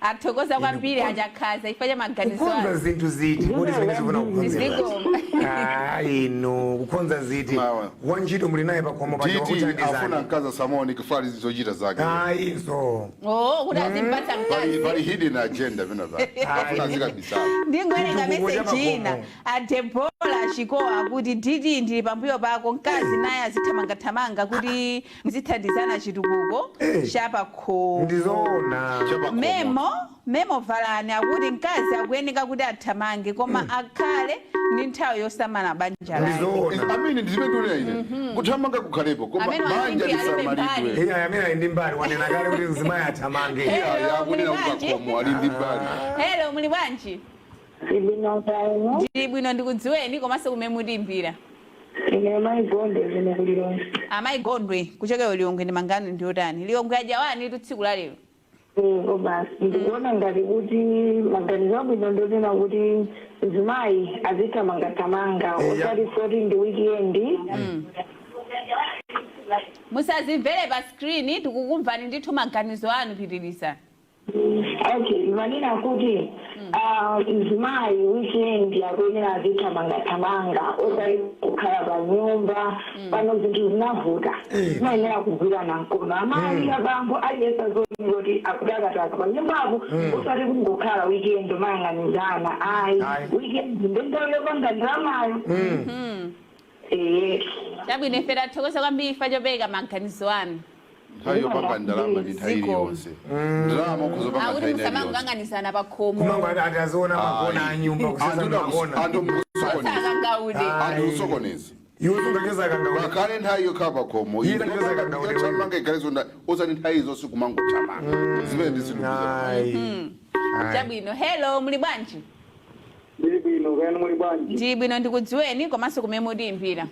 C: Athokoza kwambiri achakhaza chifukwa cha maganizo
B: Kukonza
C: anu.
B: zinthu ziti kuti zimene zifuna kukonzedwa?
C: Zikomo.
B: Ah, inu kukonza ziti?
A: Mawa.
B: Wantchito muli naye pakhomo paja
A: Titi afuna
B: wakuthandizani.
A: mkazi asamaoneke fali zochita zake.
B: Ayinso.
C: Oh, kuti azimpatsa
A: Pali
C: mkazi.
A: pali hidden agenda pena pake, afuna azikabisala.
C: Ndingowerenga
B: Chitukuko cha
C: meseji ina.
B: makomo.
C: Adebola Chikowa akuti, "Didi, ndili pambuyo pako. Mkazi naye azithamangathamanga kuti muzithandizana chitukuko chapakhomo."
B: Ndizoona.
A: Chapakhomo.
C: Memo Valani akuti mkazi akuyeneka kuti athamange, koma akhale ndi nthawi yosamala banja lake.
B: Ndizoona.
A: Amene ndizimene ine kuthamanga kukhalepo, koma
C: Amene
A: banja
C: wazingi alibe
A: lisamalidwe.
C: mbali.
B: Iye amene ali ndi mbali wanena kale kuti mzimayi athamange.
C: Hello,
A: Iya,
C: muli
A: yakunena
C: bwanji?
A: kuti ali ndi mbali.
C: Hello, muli bwanji?
G: Ndibwino.
C: Ndili bwino, ndikudziweni komanso kumene mutimbira.
G: Ine Mayi Gondwe, zine kuLilongwe.
C: Amayi Gondwe kuchokera Lilongwe, ndemanga yanu ndiyotani? Lilongwe ajawani tu tsiku la lero.
G: Ngo basi, ndikuona ngati kuti maganizo abwino ndionena kuti mzimayi azithamangathamanga, osati soti ndi weekend.
C: Musazimvere pa screen, tikukumvani ndithu, maganizo anu, pitiriza.
G: Okay, manena kuti mzimayi weekend akuyenera azithamangathamanga, osati kukhala pa nyumba. Pano zinthu zinavuta, zimayenera kugwirana mkono amayi, abambo, aliyense azoni kuti akutakataka pa nyumbapo, osati kungokhala weekend mayang'anizana, ayi.
B: Ayi.
G: Weekend ndi nthawi yopanga ndalamayo, ee.
C: Chabwino, ife tathokoza kwambiri ifa chopereka maganizo anu.
A: Nthawi yopanga ndalama ndi nthawi
C: Ziko.
A: iliyonse. Ndalama ukuzopanga
C: Akuti
A: nthawi iliyonse.
C: musamangang'anizana pa khomo.
B: Kumango ati aziona makona a nyumba, kusesa makona.
A: Anthu mukusokoneza.
C: Osakangaude.
A: Anthu kusokoneza.
B: Iwe sungachoza kangaude.
A: Pakhale nthawi yokhala pakhomo.
B: Iye ndachoza kangaude wewe.
A: Thamanga ikhalezo, osati nthawi zonse kumangothamanga, zimene ndizinthu.
B: Ayi.
C: Chabwino. Hello, muli bwanji?
F: Ndili bwino, kayani muli bwanji?
C: Ndili bwino, ndikudziweni komanso kumene mutiimbira.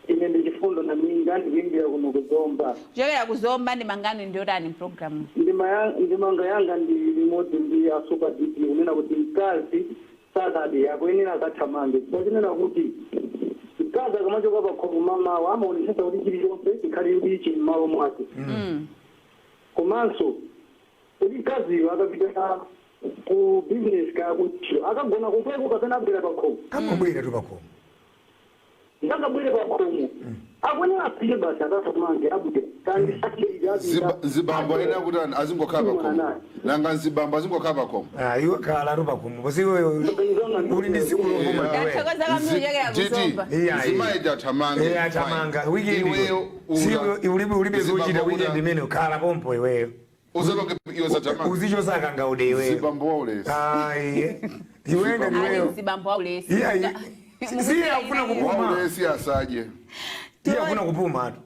F: Ine ndi Chifundo Naminga, ndikuimbira kuno kuZomba.
C: Kuchokera kuZomba, ndemanga yanu ndiyotani program?
F: Ndemanga yanga ndi limodzi ndi a Super DP, kunena kuti mkazi Saturday akuyenera akathamange, chifukwa chinena kuti mkazi akamachoka pakhomo mamawa amaonetsetsa kuti chilichonse chikhale kuti chili m'malo mwake, komanso kuti mkaziyo akapita ku business kaya kuntchito akagona komweko kapena abwera pakhomo?
B: Amabwera tu pakhomo.
F: Ngakabwere pakhomo akuyenera apite basi akathamange, abwera kandi.
A: Zibambo ena kuti azingokhala pakhomo, nanga nzibambo azingokhala pakhomo?
B: Ah, iwe khala tu pakhomo posiwe uli ndi tsiku lopuma ndiwe.
C: Tathokoza kwambiri kuchokera kuZomba.
B: Iya, iya.
A: Zimayi athamange.
B: Eh, athamanga weekend.
A: Iweyo
B: Ulibe zochita weekend imene, khala pompo iweyo.
A: Uzapange iwe sathamanga.
B: Uzichosa kangaude iweyo.
A: Zibambo waulesi.
B: Ayi, iwe ngati
C: Ali
B: iweyo.
C: mzibambo waulesi.
B: Iya, iya. Si akufuna kupuma.
A: Waulesi asadye.
B: Iye akufuna kupuma tu.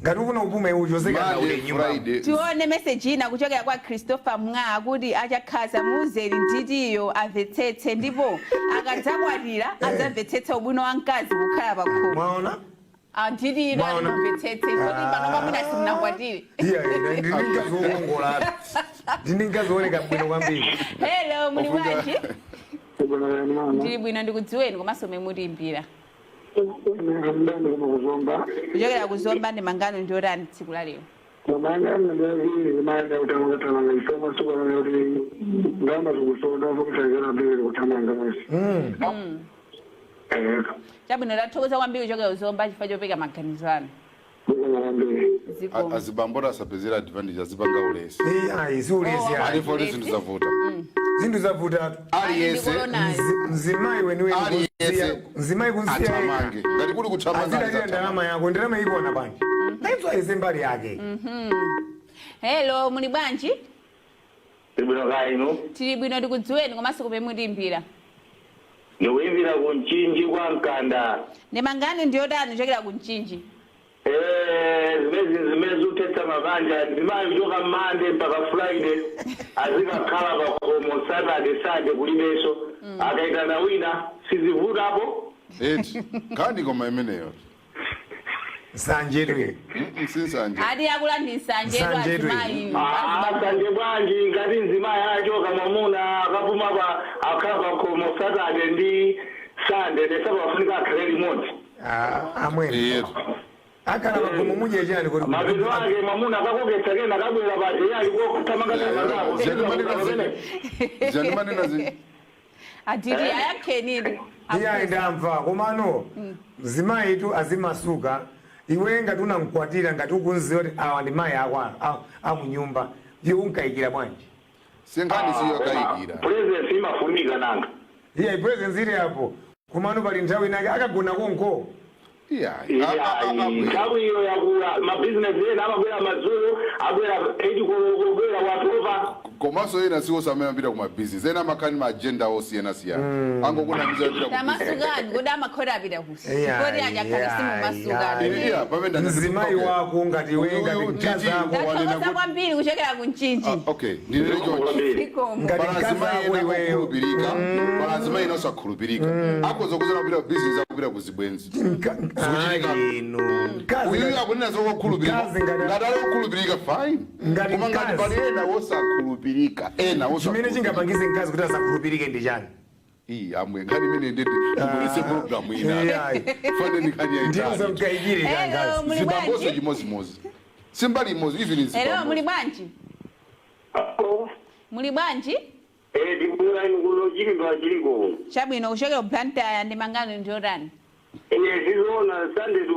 B: Ngati ufuna kupuma iwe uchose kangaude
A: Monday,
B: nyumba.
A: Friday.
C: Tione meseji ina kuchokera kwa Christopher Mwa, akuti, "Achakhaza, muuzeni nditiyo amvetsetse, ndipo akadzakwatira adzamvetsetsa ubwino wa mkazi kukhala pakhomo."
B: Mwaona?
C: Anditiro
B: Mwaona?
C: alimumvetsetse kuti pano pamwina simunakwatire.
B: Iya, iya, ndini mkazi wokongola, ndini mkazi wooneka bwino kwambiri.
C: Hello, muli bwanji? Ndili bwino, ndikudziweni komanso mmene mutiimbira.
F: Ndani kuno kuZomba.
C: Kuchokera kuZomba, ndemanga yanu ndiyotani tsiku la lero?
F: Ndemanga ndiyoti zimayenda kuthamanga, isoma sukanona kuti ndalama zikusonda vokutangira mbiri kuthamanga mwezi.
C: Chabwino, tathokoza kwambiri kuchokera kuZomba chifukwa chopereka maganizo anu.
F: Mbiri.
C: Zikomo.
A: Azibambo asapezera advantage, azipanga ulesi.
B: Ayi, si ulesi.
C: Oh.
B: Ayi.
A: Alipo kuti zinthu zavuta.
B: Zinthu zavutatu.
A: Aliyense
C: Ndikolonayo.
B: Mzimayi weniweni
A: Aliyense
B: mzimayi kunsiya
A: athamange, ngati kuli kuthamanga
B: azidalira
A: azathamanga.
B: ndalama yako, ndalama ikuona bwanji? Naitso ayise mbali yake.
C: Hello, muli bwanji?
F: Ibwino, kainu?
C: Tili bwino, ndikudziweni komanso kumene mutiimbira.
F: Ndikuimbira ku Mchinji kwa Mkanda.
C: Ndemanga yanu ndiyotani kuchokera ku Mchinji?
F: Zimezi zimene zikuthetsa mabanja, mzimayi kuchoka Monday mpaka Friday azikakhala pakhomo, Saturday, Sunday kulibenso. Akaitana wina sizivutapo.
A: Eti nkhani koma imeneyo.
B: Nsanjetu.
A: Sinsanje.
C: Ati akula ndi nsanjetu.
B: Nsanjetu.
C: Azimayi.
F: Sanje bwanji ngati mzimayi achoka, mwamuna akapuma pa akhala pakhomo Saturday ndi Sunday, nesapafunika akhale limodzi.
B: Amwene.
A: Iyetu.
B: Akhala pakhomo mudye chani kuti?
F: Mapeto ake mwamuna akakoketsa kena akabwera paja yali kokuthamangathamangako.
A: Zandimanena zi.
C: Atiti ayakhenini.
B: Iye ndamva, komano mzimayitu azimasuka. Iwe ngati unamkwatira, ngati ukunziwa kuti awa ndi mayi ako amunyumba, iwe unkayikira bwanji?
A: Sinkhani siyokayikira.
F: Presence imafunika nanga.
B: Iye presence ili apo, komano pali nthawi inake akagona konko.
A: Iyayi.
F: Nthawi iyo yakula mabizinesi ena amabwera madzulo, abwera 8 koloko, kubwera watopa.
A: Komanso ena siwo samene ku mabizinesi, ena amakhani ma agenda osiyanasiyana, angokunamiza kupita ku business.
C: Tamasukani, kodi amakhota apita kuti?
B: Iya,
C: Kodi ajakhale simumasukani?
B: iya.
A: Iya, pamene
B: Mzimayi wako ngati iwe ngati
A: Uyu
B: mkazi
A: DT
B: ako
A: wanena
C: Tathokoza
A: kuti
C: kwambiri kuchokera ku Mchinji.
A: Ah, okay, ndinene chonchi.
C: Zikomo.
B: Ngati
A: Pala
B: mkazi
A: azimayi
B: ako
A: ena
B: iweyo.
A: okhulupirika, pala azimayi ena osakhulupirika, akhoza kuzana kupita ku business, akupita ku zibwenzi. Zikuchitika.
B: Inu mkazi
A: Uyu akunena zokukhulupirika.
B: Mkazi ngati-
A: Ngati ali okhulupirika, fine.
B: Ngati
A: Koma ngati
B: mkazi-
A: pali ena wosakhulupirika, ena
B: chimene
A: wosakhulupirika.
B: chingapangise mkazi kuti asakhulupirike ndi chani?
A: Iyi amwe nkhani imene nditi mubweretse program ina.
B: Iyayi.
A: Fane ndi nkhani
B: Ndiye
A: yayitali.
B: usamkayikire.
C: Hello,
B: Kangazi.
C: muli
A: Zibamboso
C: bwanji?
A: chimozimozi, simbali imodzi, even
C: Hello, muli
A: zibamboso.
C: bwanji? Muli bwanji?
F: Ndikubwera inu kuno chilimba chiliko.
C: Chabwino, kuchokera ku Blantyre, ndi mangano ndiotani?
F: Ine sizoona Sunday to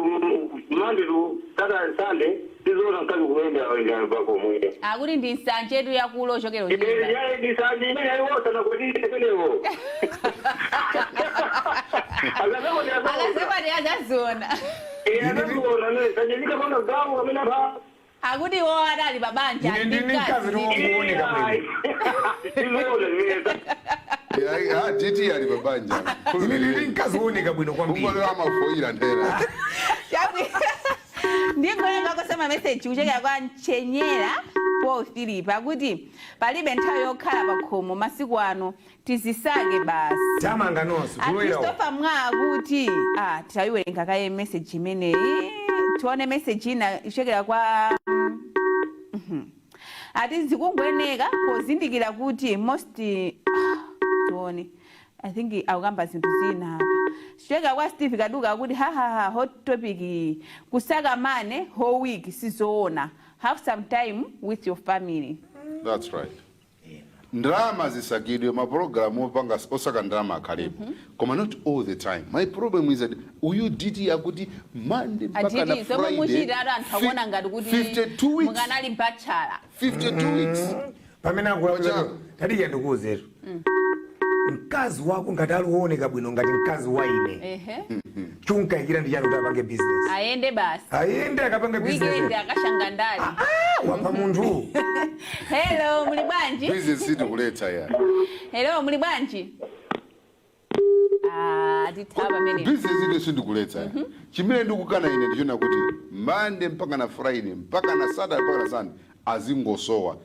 F: Monday to Saturday, Sunday sizoona mkazi kuyenda wenda pakhomo ine.
C: Akuti ndi nsanjetu yakulo ochokera kuchilimba.
F: Yayi, ndisanje imene ayiwosana kuti imenewo
C: Akazikwati azaziona.
F: Akaziona ne ndikapanga gawo kamene pa.
C: Akuti iwo adali pabanja.
B: Ine ndini mkazi tiwongooneka bwino.
F: Sizoona zimene.
A: DT ali pabanja.
B: Ine ndini mkazi wooneka bwino kwambiri.
A: Ungolero amafoyira nthera.
C: Ndingoyenga kusema message kuchokera kwa Mchenyera Paul Philip, akuti palibe nthawi yokhala pakhomo masiku ano, tizisake basi.
B: Tamanga nonse
C: A
B: kulowera.
C: Christopher Mwa akuti tisayiwerenga kaye message imeneyi, tione message ina ichokera kwa Ati zikungoyeneka pozindikira kuti most tione, I think akukamba zinthu zina apa. Chichokera kwa Steve Kaduka akuti, "Hahaha, hot topic iyi. Kusaka money whole week sizoona. Have some time with your family."
A: That's right. Ndalama zisakidwe, mapulogalamu opanga osaka ndalama akhalepo, koma not all the time. My problem is that uyu DT akuti Monday mpaka na
C: Atiti zomwe
A: Friday,
C: muchita atu anthu akuona ngati kuti
A: 52 weeks.
C: mukanali bachelor.
A: 52 weeks.
B: Pamene akulakwira.
A: Pachaka.
B: Tadiya, ndikuwuzetu, mkazi wako ngati aliwooneka bwino ngati mkazi wa ine, chunkayikira ndi chani kuti apange business?
C: Ayende basi.
B: Ayende akapange
C: Weekend
B: business.
C: akashanga ndali.
B: Ah, wapha munthu.
C: Hello, muli bwanji?
A: Business sitikuletsa ya.
C: Hello, muli bwanji? Ah, tithawa pamene.
A: Business ine sindikuletsa ya. Chimene ndikukana ine ndichona kuti Monday mpaka na Friday mpaka na Saturday mpaka na Sunday azingosowa,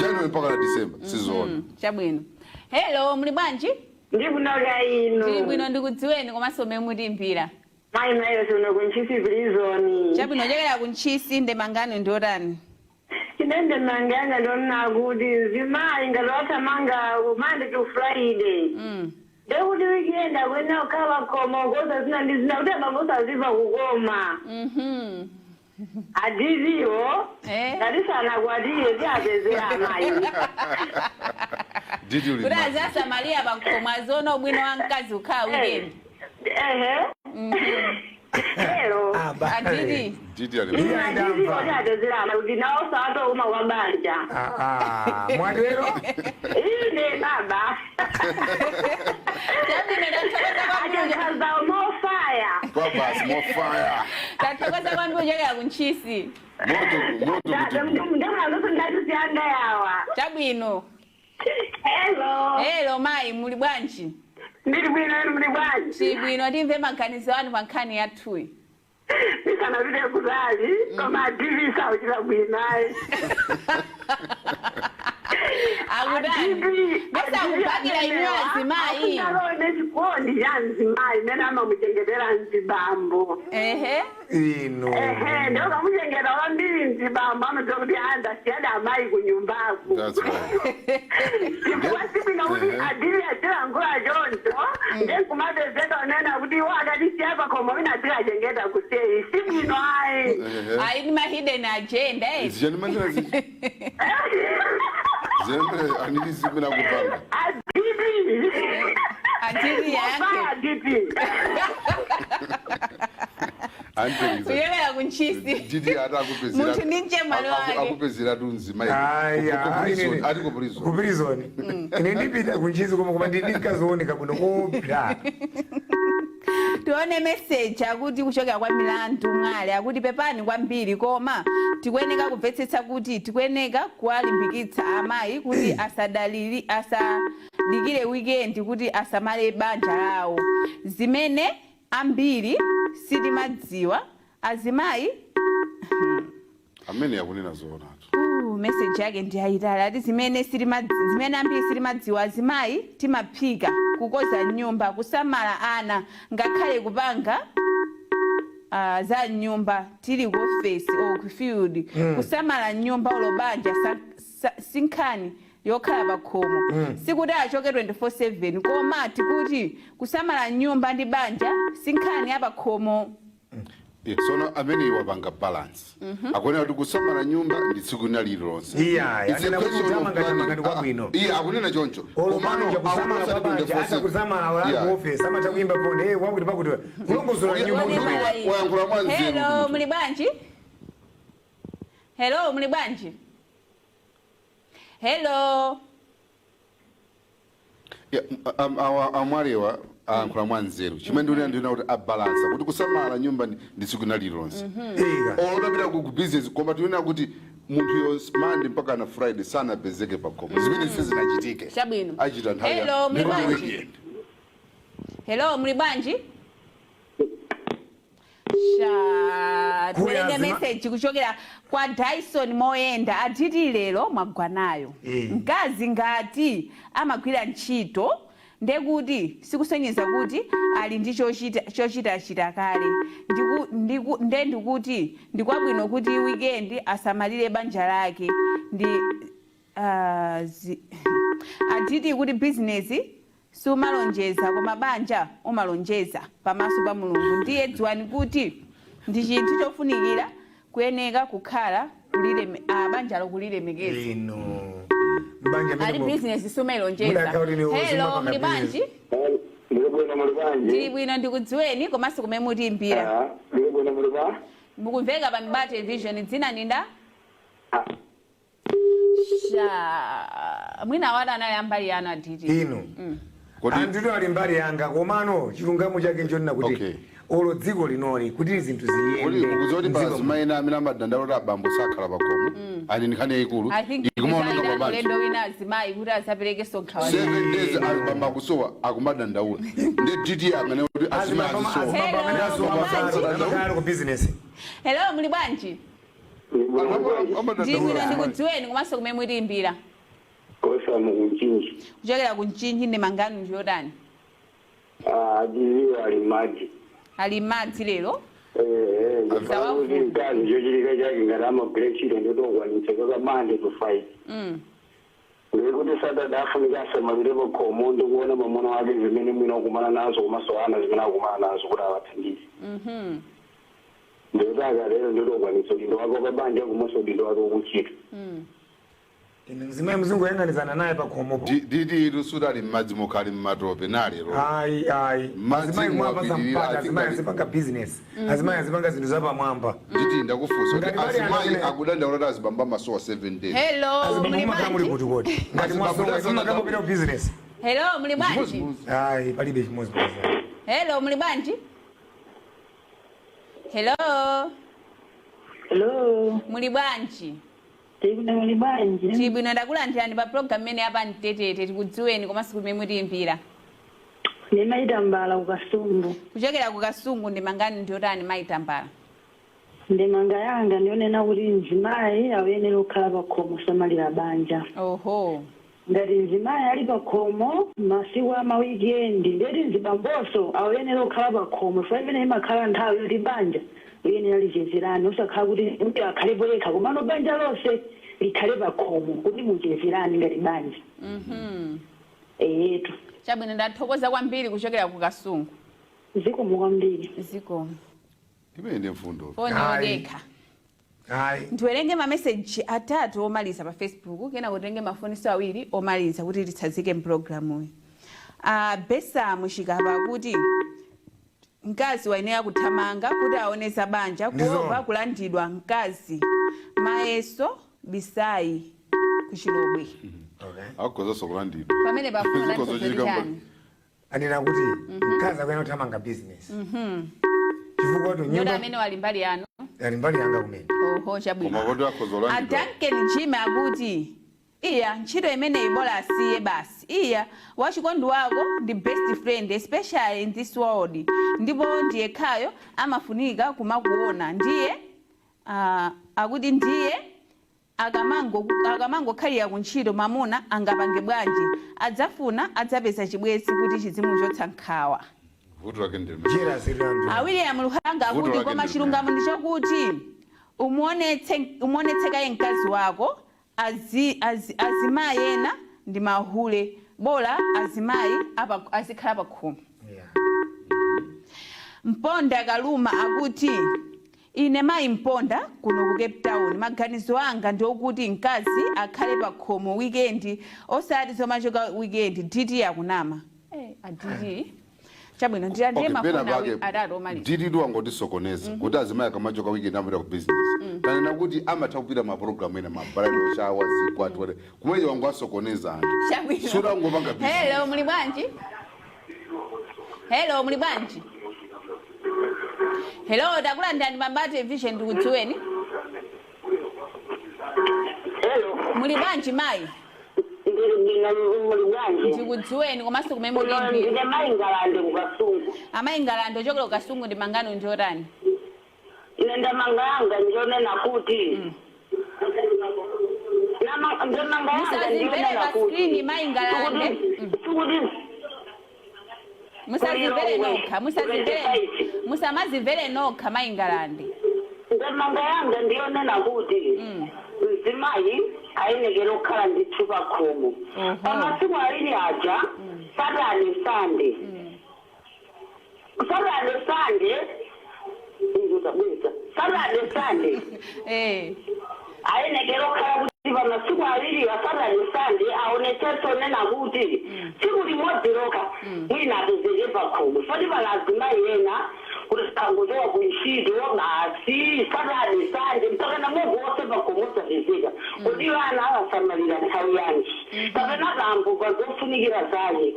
A: January mpaka na December, sizoona.
C: Chabwino. Hello, muli bwanji?
G: Ndikunoka ino.
C: Tili bwino, ndikudziweni komanso mmene mutimbira.
G: Mayi mayo kuno kuNtchisi prison.
C: Chabwino, chokera kuNtchisi, ndemangano ndiotani?
G: Ine ndemanganga ndonena kuti mzimayi ngati wathamanga Monday to Friday, ndekuti weekend akuyenera kukhala koma koza zina ndi zina kuti abambo saziva kukoma. Adiziwo ngati sanakwatire tiapezera amayi.
A: Didi uli
C: Kuti
A: mad.
C: azasamaliya pakhomo, aziona ubwino wa mkazi kukhala weekend.
G: Ehe, lero.
C: Adidi.
A: Didi ali mad.
B: Iya,
G: Adiziwo
B: ndamva.
G: tiapezera amayi kuti nawo satouma kwa banja.
B: Ah, ah, mwatero.
G: Ine baba.
C: Chabwino, tathokoza kwambiri.
G: Achakhaza mofaya.
A: Babas more fire.
C: Tathokoza kwambiri kuchokera kuNtchisi.
A: Moto moto kuti.
G: Ndamwanzoso ndatisiyanga yawa.
C: Chabwino.
G: Hello.
C: Hello mayi, muli bwanji?
G: Ndili bwino, inu muli bwanji?
C: Tili bwino, timve maganizo anu pa nkhani yathuyi.
G: Ndisanapite kutali, koma DP sauchita bwinayi.
C: Akutani? Besa akupakira inu azimayi.
G: Akunalone chikondi cha mzimayi mene amamuchengetera mzibambo.
C: Ehe.
B: Ino.
G: Ehe, ndokamuchengeta kwambiri mzibambo, amadziwa kuti andasiyada amayi kunyumbaku.
A: That's right.
G: Chifukwa sibwino kuti adili achilankhula choncho, ndenkumapezeka unena kuti iwo akatisiya pakhomo wina adzikachengeta kuseri, sibwino ayi.
A: Ehe.
C: Ali ndi ma hidden agenda, eh.
A: Zichanimanira ziyambira anili zimene akupanga.
G: Adidi.
C: Adidi yankhe.
G: Adidi.
A: Andiza.
C: Kuyevera kuntchisi.
A: Didi ati akupezera.
C: Munthu ndi mchemwali wake.
A: Akupezera tu mzimayi.
B: Ayi, ayi,
A: Ati ku prison.
B: Ku prison. Ine ndipita kuntchisi koma ndikazooneka bwino kopsa.
C: Tione message akuti kuchokera kwa Milandu Mwale, akuti pepani kwambiri, koma tikuyeneka kumvetsetsa kuti tikuyeneka kuwalimbikitsa amayi kuti asadikire weekend kuti asamale banja lawo, zimene ambiri sitimadziwa azimayi.
A: Amene akunena zoonatu.
C: Message yake ndi ayitali, ati zimene ambiri sitimadziwa, azimayi timaphika, kukoza nyumba, kusamala ana, ngakhale kupanga za nyumba tili ku office or ku field. Kusamala nyumba ulo banja sinkhani yokhala pa khomo. Sikuti achoke 24/7, koma tikuti kusamala nyumba ndi banja sinkhani ya pa khomo.
A: Yeah, sono amene wapanga balance, akuonera kuti kusamala nyumba ndi tsiku lina lililonse.
B: Iya,
A: It's a
B: anena kuti
A: question of
B: kuthamanga
A: planning.
B: thamanga ndi kwabwino.
A: Iye akunena choncho.
B: Olopanja kusamala
A: Komano
B: kwabanja, ata kusamala wala ku office amatha kuimba phone, eh, wakuti pakuti kulongosola nyumba.
A: One wayankhula mwanzeru.
C: Hello,
A: Munthu.
C: muli bwanji? Hello, muli bwanji? Hello.
A: Yeah, amwalewa ayankhula mwanzeru. Chimene ndikunena, ndina kuti abalansa kuti kusamala nyumba ndi tsiku lina lililonse.
B: Ika.
A: Olotapita ku business, koma tikunena kuti munthu Monday mpaka na Friday sanapezeke pakhomo, zimene sizinachitike.
C: Chabwino.
A: Achita nthawi
C: Hello, muli
A: ndikuti
C: bwanji?
A: weekend.
C: Hello, muli bwanji? Sha,
B: Kuya
C: tiwerenge message kuchokera kwa Dyson Moyenda, atiti lero mwagwanayo. Mkazi ngati amagwira ntchito, ndekuti sikusonyeza kuti ali ndi chochitachita kale. Nde ndikuti ndikwabwino kuti weekend asamalire banja lake ndi atiti kuti bizinesi sumalonjeza, koma banja umalonjeza pamaso pa Mulungu. Ndiye dziwani kuti ndi chinthu chofunikira kuyeneka kukhala banjalo kulilemekeza.
B: Ino mbanja
C: Ali
B: mene
C: bizinesi sumailonjeza.
B: Mudakhala kuti ni
C: Hello,
B: uzimapanga
C: muli bwanji?
F: Ndili bwino, muli bwanji?
C: Ndili bwino, ndikudziweni komanso kumene mutiimbira.
F: Ndili bwino, muli ba?
C: Mukumveka pa Mibawa Television, dzina ninda? Sha, mwina wada anali ambali yanu aditi.
B: Ino. Anthu ali mbali yanga, komano chilungamo chake nchonena kuti olo dziko linoli kuti zinthu
A: Kodi
B: ziyende
A: ukudziwa kuti
B: mdziko
A: pa ena amene amadandaula kuti abambo sakhala pakhomo ali nkhani yayikulu
C: I think
A: ikumaoneka
C: tizaitana
A: pabanja.
C: ulendo wina azimayi kuti azaperekenso nkhawa.
A: 7 days abambo akusowa, akumadandaula, ndi DD amene kuti azimayi azisowa.
C: Hello,
B: Azimamakhala
C: muli
B: ku business.
C: Hello, muli bwanji? Ndili bwino, ndikudziweni komanso kumene mutiimbira.
F: Kosamu kuMchinji.
C: Kuchokera ku Mchinji, ndi manganu ndiyotani?
F: Ajiziwa ali madzi.
C: Ali madzi lero.
F: Kuti mkazi chochitika chake ngati amagwira ntchito ndotokwanitsa kaka Monday to Friday, ndikuti Saturday afunika asamalire pakhomo ndikuona mwamuna wake zimene mwina akumana nazo, komanso ana zimene akumana nazo kuti awathandize. Ndikuti akatero ndotokwanitsa udindo wake wapabanja komanso udindo wake wakuntchito.
B: Ine mzimayi mzungu yang'anizana naye pakhomopo.
A: DD lusuti ali m'madzi mokha, ali m'matope nalero.
B: Ayi, ayi.
A: Madzi
B: Azimayi mwapasa
A: muwapitirira,
B: mpata,
A: I think
B: azimayi azipanga business, azimayi azipanga zinthu zapamwamba.
A: DD, ndakufunsa kuti
B: Ngati pali
A: azimayi akudandaula kuti azibambo amasowa 7 days.
C: Hello,
B: Azibambo
C: muli
B: mumakhala muli
C: bwanji?
B: kuti kodi ngati mwasowa simumakapita ku business?
C: Hello, muli bwanji?
A: Chimodzimodzi.
B: Ayi, palibe chimodzimodzi.
C: Hello, muli bwanji? Hello.
G: Hello.
C: Muli bwanji?
G: Tikuda, muli bwanji?
C: Tili bwino, ndakulandirani pa program imene yapa Mtetete. Tikudziweni komanso kumene mutiimbira.
G: Ndimayita Mbala kuKasungu.
C: Kuchokera ku Kasungu, ndi mangani ndiyotani, mayitambala?
G: Ndemanga yanga ndionena kuti mzimayi akuyenera kukhala pakhomo kusamalira banja.
C: Oho.
G: Ngati mzimayi ali pakhomo masiku a mawikendi, ndeti mzibamboso akuyenera kukhala pakhomo, chifukwa imene imakhala nthawi yoti banja liyenera lichezerane, usakhala kuti mtu akhalepo yekha, komano banja lonse likhale pakhomo kuti muchezerane ngati banja. Eyetu.
C: Chabwino, ndathokoza kwambiri kuchokera ku Kasungu.
G: Zikomo kwambiri.
C: Zikomo.
A: Imene ndi mfundo.
C: Foni
B: Ayi.
C: yodekha.
B: Ayi.
C: Ndiwerenge mameseji atatu omaliza pa Facebook, kena kutenge mafoniso awiri omaliza kuti titsazike mpulogalamuyi. Besa Mushikapa kuti mkazi wayenera kuthamanga kuti aone za banja
B: Ndizona.
C: kuopa kulandidwa mkazi. Mayeso Bisayi kuchilobwe.
B: Okay.
A: Akhozaso kulandidwa.
C: Pamene pafuna
A: Zikhozo chitika
C: chani?
B: Anena kuti mkazi akuyenera kuthamanga business, chifukwa kuti
C: Nyota
B: nyumba
C: amene wali mbali yanu.
B: Ali mbali yanga kumene.
C: Oho, chabwino.
A: Koma kodi akhoza kulandidwa?
C: Adanken Jim akuti iya, ntchito imeneyi bola asiye basi. Iya, wachikondi wako ndi best friend, especially in this world, ndipo ndiyekhayo amafunika kumakuona. Ndiye akuti ndiye akamangokhalira kuntchito, mamuna angapange bwanji? Adzafuna adzapeza chibwenzi kuti chizimuchotsa nkhawa.
A: Vuto lake ndi limene.
B: Jera ziri anthu.
C: A William Luhanga
A: Vuto
C: akuti
A: lake
C: koma
A: ndi
C: chilungamo ndichokuti umuonetse kaye mkazi wako. Azimayi ena ndi mahule, bola azimayi azikhala pa khomo. Mponda Kaluma akuti ine mayi Mponda kuno ku Cape Town, maganizo anga ndiokuti mkazi akhale pa khomo weekend, osati zomachoka weekend. DT akunama. A DT, chabwino, ndilandire
A: Okay, pena
C: mafoni
A: pake
C: atatu omaliza.
A: DT wangotisokoneza kuti azimayi akamachoka weekend amapita ku business. Tanena kuti amatha kupita ma program ena, ma bridal shower, zikwati, whatever. Kumene wangoasokoneza anthu.
C: Chabwino.
A: Suda ungopanga business.
C: Hello, muli bwanji? Hello, muli bwanji? Hello, takulandirani pa Mibawa Television, ndikudziweni.
G: Hello.
C: Muli bwanji, mayi?
G: Ndili bwino, muli bwanji?
C: Ndikudziweni komanso kumene mulimbira.
G: Ndine mayi Ngalande kuKasungu.
C: Amayi Ngalande ochokera kuKasungu, ndemanga yanu ndiotani?
G: Ine ndemanga yanga ndionena kuti ndemanga yanga
C: Musazimvere
G: ndionena
C: pa
G: kuti
C: screen, mayi Ngalande.
G: Sikuti
C: Musazimvere nokha, musazimvere.
G: 25.
C: Musamazimvere nokha, mayi Ngalande.
G: Ndemanga yanga ndionena kuti mzimayi ayenekera kukhala ndithu pakhomo pamasiku awiri aja, Saturday, Sunday. Saturday, Sunday, ndikutabweza Saturday, Sunday. Ayenekera kukhala kuti pamasiku awiri wa Saturday, Sunday aonetsetsa onena kuti tsiku limodzi lokha mwina apezeke pakhomo, foti pala azimayi ena kuti angochoka kuntchito basi, Saturday, Sunday mpaka na mwezi wonse pakhomo osapezeka. Kuti vana awasamalira nthawi yanji? Kapena bambo pazofunikira zake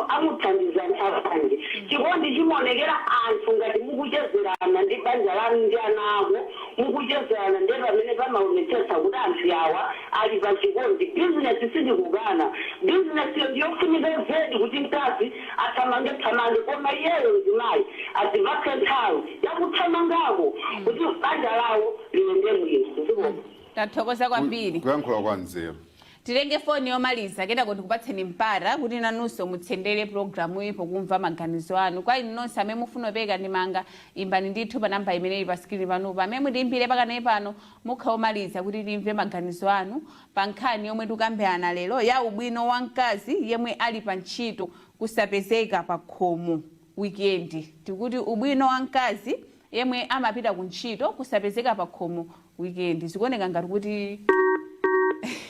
G: amuthandiza nthawi yanji? Chikondi chimaonekera anthu ngati mukuchezerana ndi banja lanu ndi ana ako, mukuchezerana, ndiye pamene pamaonetsetsa kuti anthu awa ali pa chikondi. Bizinesi sindikukana, bizinesi yo ndiyofunika zedi kuti mkazi athamange thamange, koma iyeyo mzimayi azipatse nthawi yakuthamangako kuti banja lawo liyende bwino. Zikomo.
C: Tathokoza kwambiri.
A: Kuyankhula kwa nzeru.
C: Tilenge foni yomaliza, kenako ndikupatseni mpata kuti nanunso mutsendere programu iyi pokumva maganizo anu. Kwa inu nonse amene mufuna kupereka ndemanga, imbani ndithu pa namba imene ili pa screen panopa. Amene mutiimbire pakanayi pano, mukha omaliza kuti timve maganizo anu pa nkhani yomwe tikukambirana lero ya ubwino wa mkazi yemwe ali pa ntchito kusapezeka pa khomo weekend. Tikuti ubwino wa mkazi yemwe amapita ku ntchito kusapezeka pa khomo weekend. Zikuoneka ngati kuti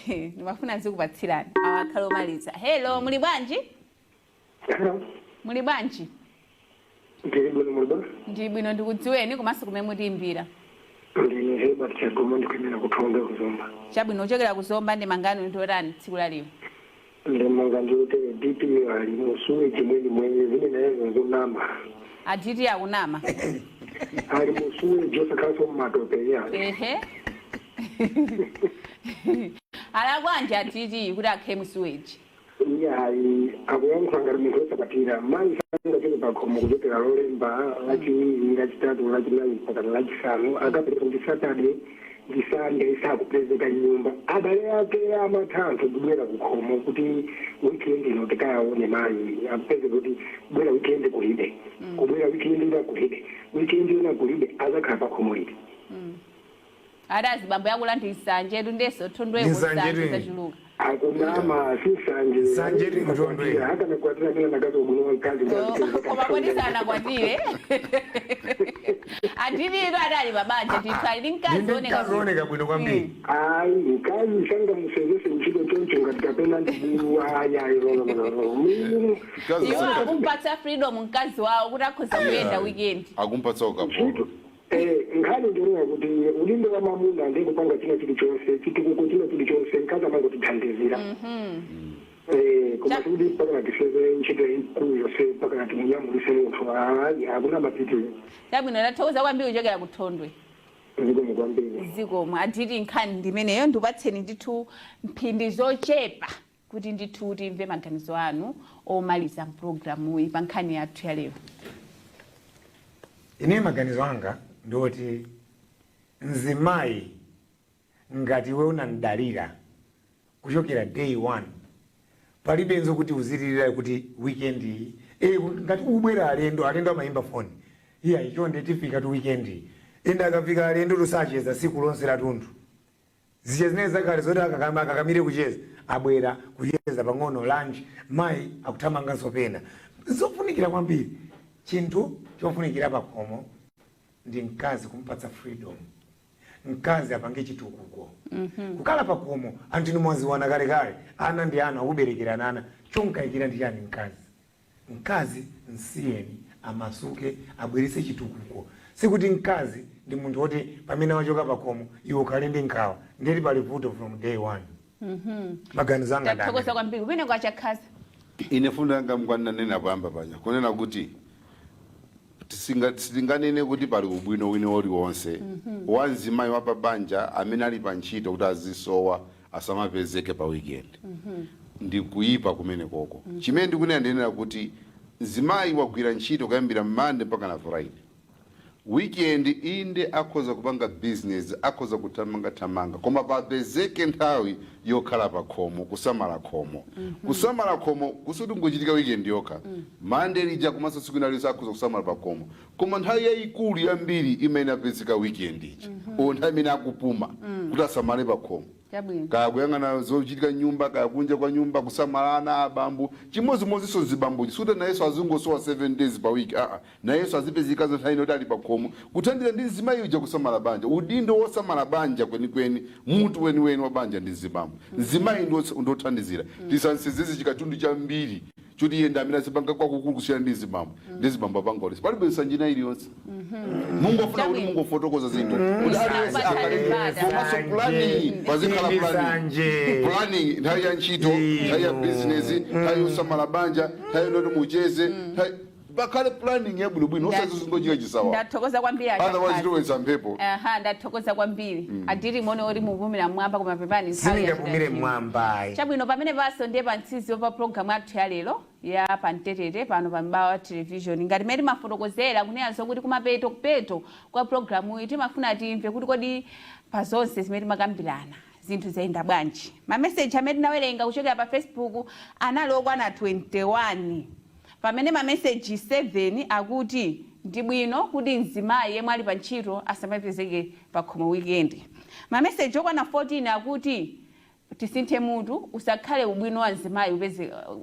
C: ndimafuna zikupatsirani awakhala omaliza. Hello, muli bwanji?
F: Hello.
C: Muli bwanji?
F: Ndili bwino, muli bwanji?
C: Ndi bwino, ndikudziweni komanso kumene mutiimbira.
F: Ndine Herbert Chagomo, ndikuimira kuthonga kuZomba.
C: Chabwino, uchokera kuZomba, ndemanga yanu ndiotani tsiku la lero?
F: Ndemanga ndikuti DP ali mu sewage mweni mwenye, zimene nayezo nzonama.
C: A DT akunama?
F: Ali mu sewage, osakhalanso mmatope ya.
C: Ehe, alakwanji a DT kuti akhale mu sewage?
F: Iyayi, akuyankhula ngati munthu wosakwatira. Mayi sangachoke pakhomo kuchokera Lolemba, Lachiwiri, Lachitatu, Lachinayi mpaka Lachisanu, akapereka ndi Saturday ndi Sunday sakupezeka nyumba. Abale ake amatha anthu kubwera kukhomo kuti weekend ino tikayaone mayi, akupeze kuti kubwera weekend kulibe, kubwera weekend ina kulibe, weekend ina kulibe, azakhala pakhomo liti?
C: Ati azibambo yakulandira nsanje tu, ndeso thondweko.
B: Ndi nsanje
C: nsanje
B: tu.
C: zachuluka.
F: Akunama, si nsanje.
B: Nsanje tu ikuthondwera.
F: Akanakwatira amene nakazi ubwino wa mkazi.
C: Koma kodi sanakwatire adiliro? Adali pabanja ndithu, ali ndi mkazi
B: Ndi
C: oneka
B: mkazi
C: bwino.
B: oneka bwino kwambiri.
F: Ayi, mkazi sangamusenzese ntchito choncho ngati kapena ndibulu, ayi ayi, no, no, no, no.
A: Mkazi
C: Iwo akumpatsa freedom mkazi wawo kuti akhoza kuyenda weekend.
A: Akumpatsa ukapolo.
F: Ntchito, nkhani ndionera kuti udindo wa mamuna ndi kupanga china chilichonse, chitukuko china chilichonse, mkazi amangotithandizira. Koma sikuti mpaka tiseze ntchito ikulu yonse mpaka timunyamulise munthu, ayi, akuna mapiti.
C: Chabwino, ndathokoza kwambiri kuchokera kuthondwe.
F: Zikomo kwambiri.
C: Zikomo. Aditi, nkhani ndimeneyo. Ndikupatseni ndithu mphindi zochepa kuti ndithu timve maganizo anu omaliza mpulogalamuyi pa nkhani yathu ya lero.
B: Ine maganizo anga ndioti mzimayi ngati iwe unandalira kuchokera day one, palibenso kuti uzitirira kuti weekend iyi, ngati ubwera alendo, alendo amayimba foni, iya, ichonde tifika tu weekend iyi. Ende akafika alendo tusacheza siku lonse lathunthu. Zija zimene zakale zoti akakamire kucheza, abwera kucheza pang'ono, lunch, mayi akuthamanganso pena. Zofunikira kwambiri, chinthu chofunikira pakhomo ndi mkazi kumpatsa freedom, mkazi apange chitukuko. Kukhala pakhomo, anthu inu mwaziwana kalekale, ana ndi ana, akuberekerana ana, chonkayikira ndi chani mkazi? Mkazi msiyeni amasuke, abweretse chitukuko. Sikuti mkazi ndi munthu woti pamene wachoka pakhomo iwe ukhale ndi nkhawa, ndeti pali vuto from day one. Maganizo anga ndi
C: Tathokoza
B: amene.
C: kwambiri. Kumene kwachakhaza.
A: Ine fundo yanga mkwananena poyamba paja kunena kuti sitinganene kuti pali ubwino wina uliwonse wa mzimayi wa pabanja amene ali pa ntchito kuti azisowa, asamapezeke pa weekend. Ndi kuyipa kumene koko. Chimene ndikunena, ndinena kuti mzimayi wagwira ntchito kuyambira Monday mpaka na Friday, weekend inde akhoza kupanga business, akhoza kuthamangathamanga, koma papezeke nthawi yokhala pa khomo, kusamala khomo. Kusamala khomo kusuti ngochitika weekend yokha. Monday lija komanso tsiku inalinso akhoza kusamala pa khomo, koma nthawi yayikulu yambiri imene apezeka weekend ija, o nthawi imene akupuma kuti asamale pa khomo, kaya kuyang'ana zochitika nyumba, kaya kunja kwa nyumba, kusamalana abambo. Chimodzimodzinso zibambochi, suti nayenso azingosowa 7 days pa week, aa, nayenso azipezeka nthawi inoti ali pakhomo kuthandiza ndi mzimayi uja kusamala banja. Udindo wosamala banja kwenikweni, mutu weniweni wa banja ndi mzibambo, mzimayi ndothandizira. Tisansizizi chikatundu chambiri choti iye ndi amene azipanga kwakukulu kusiyana ndi zibambo. Ndi zibambo apanga ulesi, palibe nsanjina iliyonse. Mungofuna kuti mungofotokoza zinthu kuti aliyense akhale, komanso planning, pazikhala planning.
B: Sanje.
A: Planning, nthawi ya ntchito, nthawi ya business, nthawi yosamala banja, nthawi yoti mucheze, pakhale planning yabwinobwino, osati zingochika chisawa.
C: Ndathokoza kwambiri.
A: Otherwise
C: Achakhaza.
A: tiwetsa mphepo.
C: Aha, ndathokoza kwambiri. Aditi, mone oti mupumira mmwamba, koma pepani, nthawi
B: Sindingapumire
C: yachita.
B: mmwambayi.
C: Chabwino, pamene paso ndiye pa mtsizi pa programu yathu ya lero ya pamtetete pano pa Mibawa Television. Ngati mmene timafotokozera kunena zokuti kumapeto kupeto kwa programu iyi timafuna timve kuti kodi pa zonse zimene timakambirana zinthu zayenda bwanji. Mameseji amene tinawerenga kuchokera pa Facebook anali okwana 21, pamene mameseji 7 akuti ndi bwino kuti mzimayi yemwe ali pa ntchito asamapezeke pa khomo weekend. Mameseji okwana 14 akuti tisinthe mutu, usakhale ubwino wa mzimayi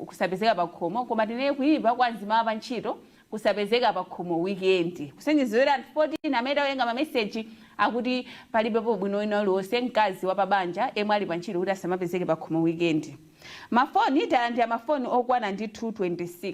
C: kusapezeka pa khomo, koma tinene kuyipa kwa mzimayi pa ntchito kusapezeka pa khomo weekend. Kusonyezera anthu 14 amene tawerenga mameseji akuti palibepo ubwino wina uliwonse mkazi wa pabanja yemwe ali pa ntchito kuti asamapezeke pa khomo weekend. Mafoni, talandira mafoni okwana ndi 226.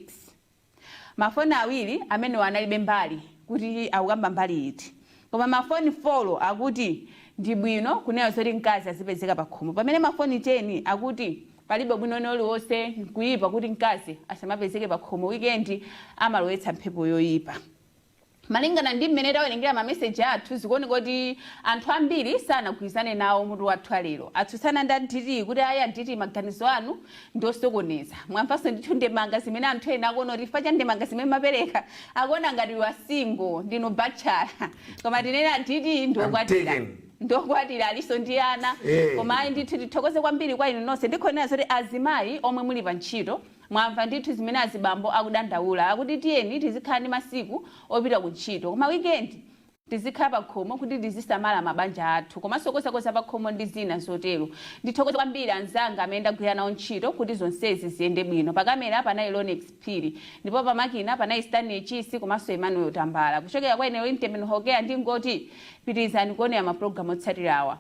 C: Mafoni awiri amene analibe mbali kuti akukamba mbali iti, koma mafoni 4 akuti ndi bwino kunena zoti mkazi azipezeka pa khomo, pamene mafoni 10 akuti palibe bwino wina uliwonse, nkuyipa kuti mkazi asamapezeke pa khomo weekend, amalowetsa mphepo yoyipa. Malingana ndi mmene tawerengera mameseji athu, zikuoneka kuti anthu ambiri sanagwirizane nawo mutu wathu alero. Atsutsana ndi a DT kuti ayi, a DT, maganizo anu ndiosokoneza. Mwamvanso ndithu ndemanga zimene anthu ena akuona kuti chifukwa cha ndemanga zimene mapereka, akuona ngati wa single, ndinu bachelor. Koma tinene, a DT ndiokwatira.
B: Taken.
C: Ndokwatira, aliso ndi ana. Koma ayi ndithu, tithokoze kwambiri kwa inu nonse. Ndikhonera zoti azimayi omwe muli pa ntchito, mwamva ndithu zimene azibambo akudandaula, akuti tiyeni tizikhala ndi masiku opita ku ntchito, koma weekend tizikhala pa khomo kuti tizisamala mabanja athu komanso kozakoza pa khomo ndi zina zotero. Ndithokoze kwambiri anzanga amene ndagwira nawo ntchito kuti zonsezi ziyende bwino. Pakamera panali Lonex Phiri, ndipo pamakina panali Stanley Chisi komanso Emmanuel Tambala. Kuchokera kwa ine Wintemen Hokea, ndingoti pitirizani kuonera mapulogalamu otsatirawa.